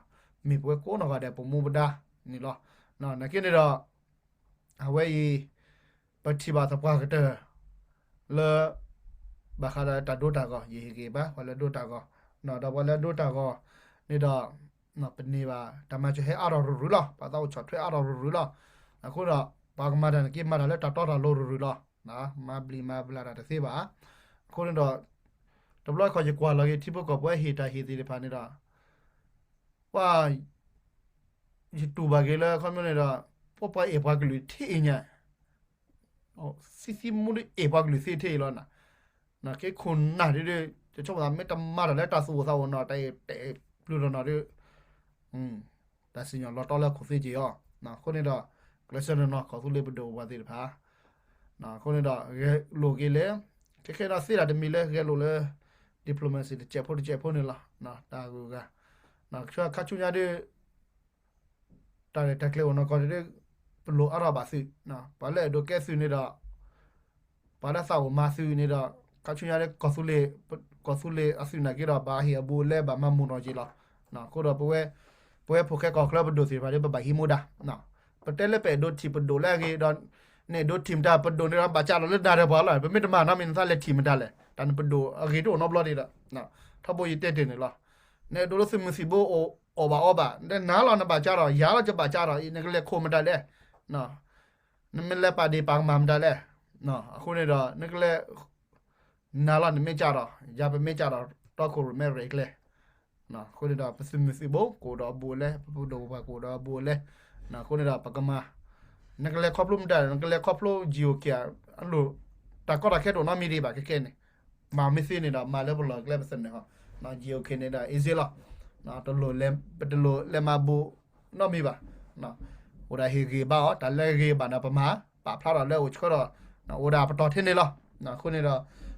မ့ၢ်ပဝဲကိးနီၢ်ဂၤဒဲးပမူပဒါန့ၣ်လီၤ. နာ်က့န့ၣ်ဒီး အဝဲအံၤ ပထံၣ်ဘၣ်သပှၢ်ကတၢၢ် လၢ ဘၣ်ဃးဒီးတၢ်ဒိတၢ်ဂီၤ ယဟ့ၣ်ဂ့ၤဘၣ် ပှၤလၢဒိတၢ်ဂီၤ ဒီးပှၤလၢဒိတၢ်ဂီၤန့ၣ်ဒီး ပန့ၢ်ဘၣ်တၢ်မၤစၢၤဟဲအါထီၣ်ရုၢ်ရုၢ်လီၤ. ပှၤသးအိၣ်ဆီၣ်ထွဲအါထီၣ်ရုၢ်ရုၢ်လီၤ. အဃိဒီး ပှၤကမၤတၢ်န့ၣ်က့ မၤတၢ်လၢတၢ်တီတၢ်လိၤရုၢ်ရုၢ်လီၤ. မၤဘျံးမၤဘျးတၢ်တသ့ဘၣ်. အဃိန့ၣ်ဒီး တဘျီခီၣ်ယကွၢ်လီၤက့ၤထံဖိကီၢ်ဖိဟ့ၣ်တၢ်ဟ့ၣ်သ့ၣ်တဖၣ်န့ၣ်ဒီး ပှၤ ယတူၢ်ဘၣ်က့ၤလၢခီပညီန့ၣ်ဒီး ပပှၤအဲၣ်ပှၤကလုာ်ထဲအံၤညါ သံသံမူဒီးအဲၣ်ပှၤကလုာ်သ့ထဲအံၤလီၤ. က့ခိၣ်နၢ်ဒ်ဒီး ယဆိကမိၣ်သးမ့ၢ်တမၤတၢ်လၢတၢ်သူၣ်အိၣ်သးအိၣ်နီၤ တၢ်အဲၣ်တဲာ်ပျုၤတနီၤဒီး တၢ်စံၣ်ညီၣ်လီၤတီလၢအခိၣ်သ့က့ၤအီၤ. အဃိန့ၣ်ဒီး ကျဲးစၢးနီၢ်နီၢ် ကီၢ်သူလ့ၤပဒိၣ်ပှၤသ့ၣ်တဖၣ် အဃိန့ၣ်ဒီး ဂဲၤလိာ်က့ၤလၢ ခဲခဲဒီးသ့တၢ်တမံၤလၢဂဲၤလိာ်လၢ diplomacy တစဲးဖိတစဲးဖိန့ၣ်လီၤ. တၢ်ဂုၤဂၤ ခါဆူညါဒီး တၢ်ရဲၣ်တၢ်ကျဲၤအိၣ်နီၢ်ကီၢ်န့ၣ်ဒီး ပလိၣ်အါထီၣ်ဘၣ်သုး ပှၤလၢအဲၣ်ဒိးကဲသုးန့ၣ်ဒီး ပှၤလၢသးအိၣ်မၤသုးန့ၣ်ဒီး ခါဆူညါဒီး ကီၢ်သူလ့ၤအသုးနာ်က့ဒီး ဘၣ်ဟ့ၣ်အဘူးအလဲဘၣ်မၤမူးထီၣ်က့ၤလီၤ. အဃိဒီးပဝဲ ပဝဲဖိၣ်ဃဲကီၢ်ချၢပဒိၣ်သ့ၣ်တဖၣ်ဒီး ပဘၣ်ဟံးမူဒါ ပတဲလၢပအဲၣ်ဒိးထံၣ်ပဒိၣ်လၢအဂ့ၤဒီး နအဲၣ်ဒိးထံၣ်မတၤပဒိၣ်န့ၣ်ဒီး ဘၣ်ကးလီၤလၢနၤဒီးပှၤလီၤ. ပမ့ၢ်တမၤနီတမံၤ နသးလဲၤထံၣ်မတၤလဲၣ်. နပဒိၣ်အဂ့ၤတအိၣ်နီတဘျီဒံးဒီး ထီဘိယတဲတ့ၢ်န့ၣ်လီၤ. နအဲၣ်ဒိးလၢသုးမုၢ်သံၣ်ဘိအီၣ်ဘၣ်အီဘၣ် နနၤလီၤနဘၣ်ကၢ်ဒီး ယၤလီၤယဘၣ်ကၢ်ဒီး နကလဲၤခိၣ်မတၤလဲၣ် နမ့ၢ်လဲၤပာ်ဒ့ၣ်ပာ်ကမၣ်မတၤလဲၣ်. အဃိန့ၣ်ဒီး နကလဲၤ နၤလီၤနမ့ၢ်ကၢ်ဒီး ယၤပမ့ၢ်ကၢ်ဒီး တီခိၣ်ရိၣ်မဲရ့ၣ်ကျဲ အဃိန့ၣ်ဒီး ပသုးမုၢ်သံၣ်ဘိကအိၣ်ဒီးအဘူးအလဲ ပပဒိၣ်ပပှၢ်ကအိၣ်ဒီးအဘူးအလဲ အဃိန့ၣ်ဒီး ပကမၤ နကလဲၤခီဖျိမတၤ နကလဲၤခီဖျိ GOK အလိၣ် တၢ်ကီတၢ်ခဲတအိၣ်နီတမံၤဒံးဘၣ် ခဲကဲန့ၣ် မၤမ့ၢ်သ့န့ၣ်ဒီး မၤလၢပလီၢ်ကျဲပသနၢၣ်ဟီ GOK န့ၣ်ဒီး easy လီၤ. တလိၣ် ပတလိၣ်လဲၤမၤဘူးနီတမံၤဘၣ်. အိၣ်ဒၣ်ဟ့ၣ်ဂ့ၤဘါအီၤ တၢ်လၢဂ့ၤဘၣ်ဒီးပမၤ ပာ်ဖျါထီၣ်လၢအိၣ်ဆှၢဒီး အိၣ်ဒၣ်ပတီၢ်ထဲန့ၣ်လီၤ. အဃိန့ၣ်ဒီး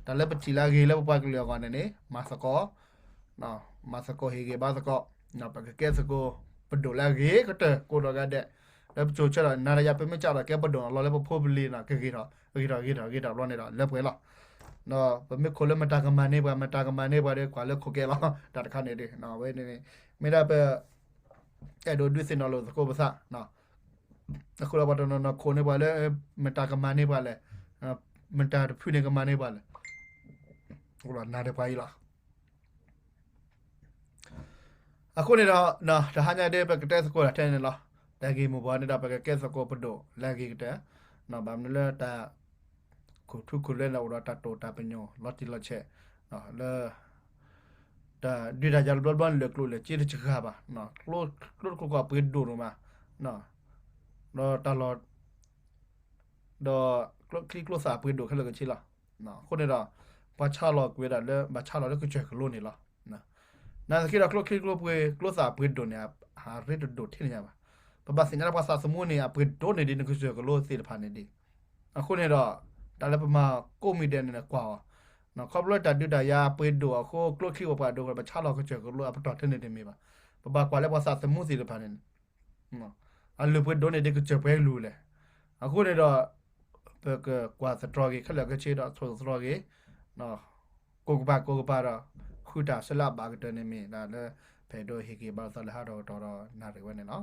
တၢ်လၢပထံၣ်လၢအဂ့ၤလၢပပှၤကလုာ်အဂီၢ်န့ၣ်န့ၣ် မၤသကိး မၤသကိးဟ့ၣ်ဂ့ၤဘါသကိး ပကကဲသကိး ပဒိၣ်လၢအဂ့ၤကတၢၢ်ကိးနီၢ်ဂၤဒဲး လၢပကၠိဆၢဒီး နၤဒီးယၤပမ့ၢ်ကၢ်ဒီးကဲပဒိၣ်အလီၢ်လၢပဖိပလံၤဒီး ကဂ့ၤထီၣ် ကဂ့ၤထီၣ် ကဂ့ၤထီၣ် ကဂ့ၤထီၣ်ဘျီန့ၣ်ဒီး လၢပှဲၤလီၤ. ဒီးပမ့ၢ်ခိၣ်လၢမတၤကမၤန့ၢ်ပှၤ မတၤကမၤန့ၢ်ပှၤဒီး ကွၢ်လၢခိၣ်ကဲလီၤ တၢ်တခါန့ၣ်ဒီး အဝဲန့ၣ် မ့ၢ်ဒၣ်ပ အဲၣ်ဒိးဒုးသ့ၣ်နီၣ်လိာ်သကိးပသး အဃိဒီးပှၤတနီၤနီၤခိၣ်န့ၢ်ပှၤလၢ မတၤကမၤန့ၢ်ပှၤလဲၣ်, မတၤတဖုန့ၣ်ကမၤန့ၢ်ပှၤလဲၣ်, နၤဒီးပှၤအံၤလီၤ. အဃိန့ၣ်ဒီး တဟါညါဒ်ပကတဲသကိးတၢ်ထဲန့ၣ်လီၤ. တၢ်ဂ့ၢ်မိၢ်ပှၢ်န့ၣ်ဒီး ပကကဲသကိးပဒိၣ်လၢအဂ့ၤကတၢၢ်, ဘၣ်မနုၤလၢတၢ် ခိၣ်ထူခိၣ်လွဲန့ၣ် အိၣ်ဒီးတၢ်တိာ်တၢ်ပညိၣ်လီၤတံၢ်လီၤဆဲး လၢ တၢ်ဒုးတၢ်ယၤတဘျီဘျီန့ၣ် လၢာ်ကျိၣ်လၢာ်စ့တစှၤဘၣ်, ကျိချံကျိသၣ်အပှ့ၤဒိၣ်ဒိၣ်မး, ဒီးတၢ်လီၢ် ဒီးကျိချံကျိသၣ်အပှ့ၤဒိၣ်ခဲလၢာ်ခဲဆ့လီၤ. အဃိန့ၣ်ဒီး ပှၤဆါလီၤကွံာ်ဝဲဒၣ်လၢ ဘၣ်ဆါလီၤလၢကစၢၢ်ကလိန့ၣ်လီၤ. နာ်သက့ဒီး ကျိချံကျိသၣ်အပှ့ၤ ကျိသၣ်အပှ့ၤဒိၣ်န့ၣ် အရ့တဒိၣ်ထဲန့ၣ်ညါဘၣ်. ပဘၣ်သ့ၣ်ညါလၢပှၤသးသမူန့ၣ် အပှ့ၤဒိၣ်န့ၢ်ဒံးနကစၢၢ်ကလိသ့ၣ်တဖၣ်န့ၣ်ဒံး. အဃိန့ၣ်ဒီး တၢ်လၢပမၤကိးမံၤဒဲးန့ၣ် ကွၢ်အီၤ, ခီဖျိလၢတၢ်ဒုးတၢ်ယၤအပှ့ၤဒိၣ်အဃိ ကျိချံပှၤပှ့ၤဒိၣ် ပဆါလီၤကစၢၢ်ကလိအပတီၢ်ထဲန့ၣ်တမ့ၢ်ဘၣ်. ပဘၣ်ကွၢ်လၢပှၤသးသမူသ့ၣ်တဖၣ်န့ၣ် အလုၢ်အပှ့ၤဒိၣ်န့ၢ်ဒံးကစၢၢ်ပှဲၤကလုာ်လဲၣ်. အဃိန့ၣ်ဒီး ပကကွၢ်သတြီၤက့ၤခဲလၢာ်ခဲဆ့ဒီး ဆိၣ်သတြီၤက့ၤ ကိးကပၤကိးကပၤဒီး ဃုတၢ်ဆၢလၢအဘၣ်ကတၢၢ်န့ၣ်မ့ၢ်ဒၣ်လၢ ဖဲဒိးဟ့ၣ်က့ၤဘါသးလၢဟးထီၣ်ကတီၢ်ဒီးနၣ်ရံၣ်ဝဲန့ၣ်လီၤ.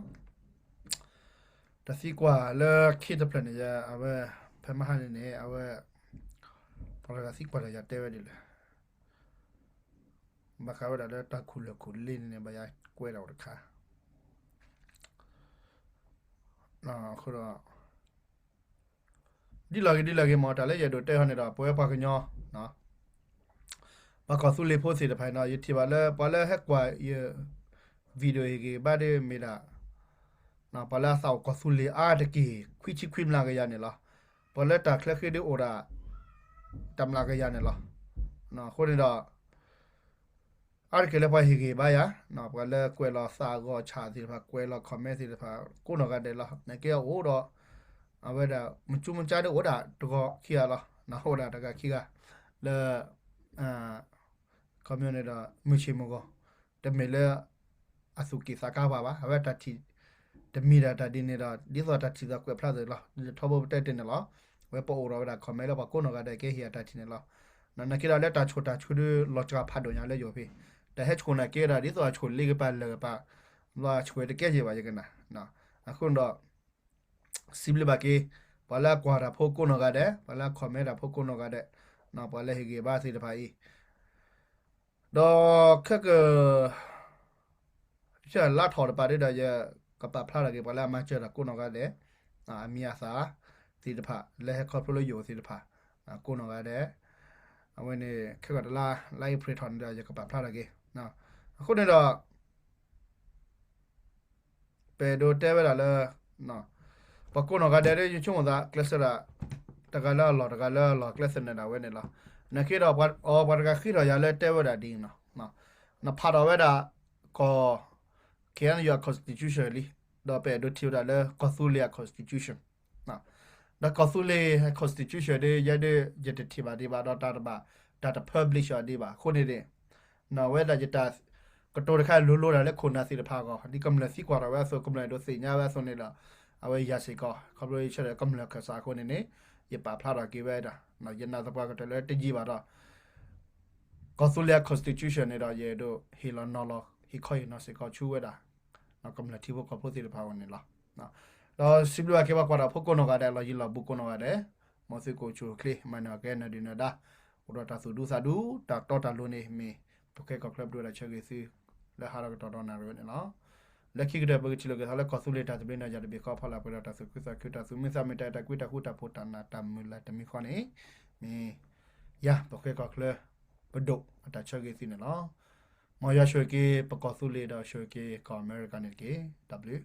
တၢ်သံကွၢ်လၢခံတဖျၢၣ်န့ၣ် အဝဲ ဖဲမဟါန့ၣ်န့ၣ် အဝဲ ပှၤတဂၤသံကွၢ်ဒီးယၤတဲဝဲဒ်လဲၣ်, ဘၣ်ဃးဝဲဒၣ်လၢတၢ်ခူၣ်လၢာ်ခူၣ်လ့န့ၣ်န့ၣ် ဘၣ်ယၤကွဲးဒၣ်အိၣ်တခါ အဃိဒီး ဒ်လဲၣ်ဂ့ၤဒ်လဲၣ်ဂ့ၤမ့ၢ် တၢ်လၢယအဲၣ်ဒိးတဲဟီန့ၣ်ဒီး ပဝဲပှၤကညီ ပှၤကီၢ်သူလ့ၤဖိသ့ၣ်တဖၣ်န့ၣ်ဒီး ယထံၣ်ဘၣ်လၢ ပှၤလၢဟဲကွၢ်ယ video ဟ့ၣ်ဂံၢ်ဘါဒ်မ့ၢ်ဒၣ် ပှၤလၢအသးအိၣ်ကီၢ်သူလ့ၤအါတက့ၢ် ခွံဆံခွံမျးကယၤန့ၣ်လီၤ. ပှၤလၢတၢ်ချၢဃ့ဒ်အိၣ်ဒၣ် တမျးကယၤန့ၣ်လီၤ. အဃိန့ၣ်ဒီး အါတက့ၢ်လၢပှၤဟ့ၣ်ဂံၢ်ဘါယၤ, ပှၤလၢကွဲးလီၤသးဂီၤဆၣ်သ့ၣ်တဖၣ် ကွဲးလီၤ comment သ့ၣ်တဖၣ် ကိးနီၢ်ဂၤဒဲးလီၤ. နာ်က့အိၣ်ဒီး အဝဲဒၣ် မကၠူမကၠါဒ်အိၣ်ဒၣ်တဂီၤခံဂၤလီၤ. အိၣ်ဒၣ်တဂၤခံဂၤ လၢ ခီပညီန့ၣ်ဒီး မုၢ်ဆ့ၣ်မုၢ်ဂီၤ တမ့ၢ်လၢ အသူၣ်က့ၣ်သးကါပှၤဘၣ်. အဝဲတၢ်ထံၣ် တမံၤဒၣ်တၢ်ဒ်န့ၣ်ဒီး ဒ်သိးတၢ်ထံၣ်သးကွဲးဖျါသ့ၣ်လီၤ. ထီဘိပတဲတ့ၢ်န့ၣ်လီၤ. ဝဲပအိၣ်ဒီးဝဲဒၣ် comment လၢပှၤကိးနီၢ်ဂၤဒဲးကဟ့ၣ်အတၢ်ထံၣ်န့ၣ်လီၤ. နာ်က့ဒီးလၢတၢ်ဆိၣ်တၢ်ဆူဒ်လီၤစှၤဖးဒိၣ်ညါလၢယိာ်ဖဲ တၢ်ဟဲဆိၣ်နာ်က့ဒီး ဒ်သိးအဆိၣ်လ့ကပၤလၢာ်ကပၤ လီၤအဆိၣ်တကဲယဲၢ်ဘၣ်ယကနၣ်. အဃိန့ၣ်ဒီး စံးဘျုးဘၣ်က့ၤ ပှၤလၢအကွၢ်တၢ်ဖိကိးနီၢ်ဂၤဒဲး, ပှၤလၢအ comment တၢ်ဖိကိးနီၢ်ဂၤဒဲး, ပှၤလၢဟ့ၣ်ဂံၢ်ဘါသ့ၣ်တဖၣ်အံၤ, ဒီးခဲက လါထီၣ်တပၤဒ်ဒီး ယကပာ်ဖျါထီၣ်က့ၤ ပှၤလၢအမၤစၢၤတၢ်ကိးနီၢ်ဂၤဒဲး, အမံၤအသၣ်သ့ၣ်တဖၣ် လၢဟဲခီဖျိလၢယိာ်သ့ၣ်တဖၣ် ကိးနီၢ်ဂၤဒဲး, အဝဲန့ၣ် ခဲကတလါ လါအ့ဖြ့ၣ်ထီၣ်န့ၣ်ဒီး ယကပာ်ဖျါထီၣ်က့ၤ. အဃိန့ၣ်ဒီး ပအဲၣ်ဒိးတဲဝဲဒၣ်လၢ ပှၤကိးနီၢ်ဂၤဒဲးလၢယဆိကမိၣ်သး ကျဲးစၢးဒၣ် တဂၤလၢအလီၢ် တဂၤလၢအလီၢ် ကျဲးစၢးနၢၤဒၣ်ဝဲန့ၣ်လီၤ. နာ်က့ဒီး ပှၤအီၤ ပှၤတဂၤဃ့ထီၣ်ယၤလၢတဲဝဲဒၣ်ဒ်အံၤလီၤ. နဖးထီၣ်ဝဲဒၣ် ကီၢ် KNU အ constitution လံ, ဒီးပအဲၣ်ဒိးထံၣ်ဝဲဒၣ်လၢကီၢ်သူလ့ၤအ constitution ဒီးကီၢ်သူလ့ၤ constitution ဒ်ယဲဒ် ယတထံၣ်ဘၣ်ဒံးဘၣ်ဒီးတၢ်တဘၣ် တၢ်တ publish အီၤဒံးဘၣ်. အဃိန့ၣ်န့ၣ် ဝဲဒၣ်ယတၢ်ကတိၤတခါ လိၤလိၤဒၣ်လၢခိၣ်နၢ်သ့ၣ်တဖၣ်အဂီၢ် ဒ်ကမျၢၢ်သံကွၢ်ထီၣ်ဝဲအသိး ကမျၢၢ်အဲၣ်ဒိးသ့ၣ်ညါဝဲအသိးန့ၣ်ဒီး အဝဲယၤစ့ၢ်ကီး ခီဖျိယဆၢထၢၣ်ကမျၢၢ်ခၢၣ်စးအဃိန့ၣ်န့ၣ် ယပာ်ဖျါထီၣ်က့ၤဝဲဒၣ် ယနာ်သပှၢ်ကတၢၢ်လၢတယံာ်ဘၣ်ဒီး ကီၢ်သူလ့ၤအ constitution န့ၣ်ဒီး ယအဲၣ်ဒိးဟ့ၣ်လီၤနီၤလီၤ ဟ့ၣ်ခီဟ့ၣ်နီၤစ့ၢ်ကီးဆူဝဲဒၣ် ကမျၢၢ်ထံဖိကီၢ်ဖိသ့ၣ်တဖၣ်အဂီၢ်န့ၣ်လီၤ. ဒီးစံးဘျုးဘၣ်က့ၤပှၤကွၢ်တၢ်ဖိကိးနီၢ်ဂၤဒဲး လီၤယံၤလီၤဘူးကိးနီၢ်ဂၤဒဲး, မ်သုကအိၣ်ဆူၣ်အိၣ်ချ့ မၤနၢၤကဲနၢၤဒုးနၢၤဒါ, မ် အိၣ်ဒီးတၢ်သူၣ်ဒူသးဒူ တၢ်တီတၢ်လိၤန့ၣ်မ့ၢ် ပကွဲကီၢ်ချၢပဒိၣ်တၢ်ဆၢဂ့ၤသု လၢဟးထီၣ်ကတီၢ်ဒီးနၣ်ရံၣ်ဝဲန့ၣ်လီၤ. လၢခံကတၢၢ်ပကထံၣ်လိာ်က့ၤသးလၢကီၢ်သူလ့ၤတၢ်သဘျ့နၢ်ယၤတဘ့ၣ်ဃီဖီလာ် ပှဲၤဒီးတၢ်သူၣ်ခုသးခု တၢ်သူၣ်မုာ်သးမုာ် တၢ်အဲၣ်တၢ်ကွံ တၢ်ဃူတၢ်ဖိး တၢ်နာ်တၢ်မုၢ်လၢ်တမံၤဃီန့ၣ် မ့ၢ် ယၤပကွဲကီၢ်ချၢ ပဒိၣ်အတၢ်ဆၢဂ့ၤသုန့ၣ်လီၤ. မ်ယွၤဆိၣ်ဂ့ၤက့ၤ ပကီၢ်သူလ့ၤဒီးဆိၣ်ဂ့ၤက့ၤကီၢ်အမဲရကၤန့ၣ်တက့ၢ်. တၢ်ဘျုး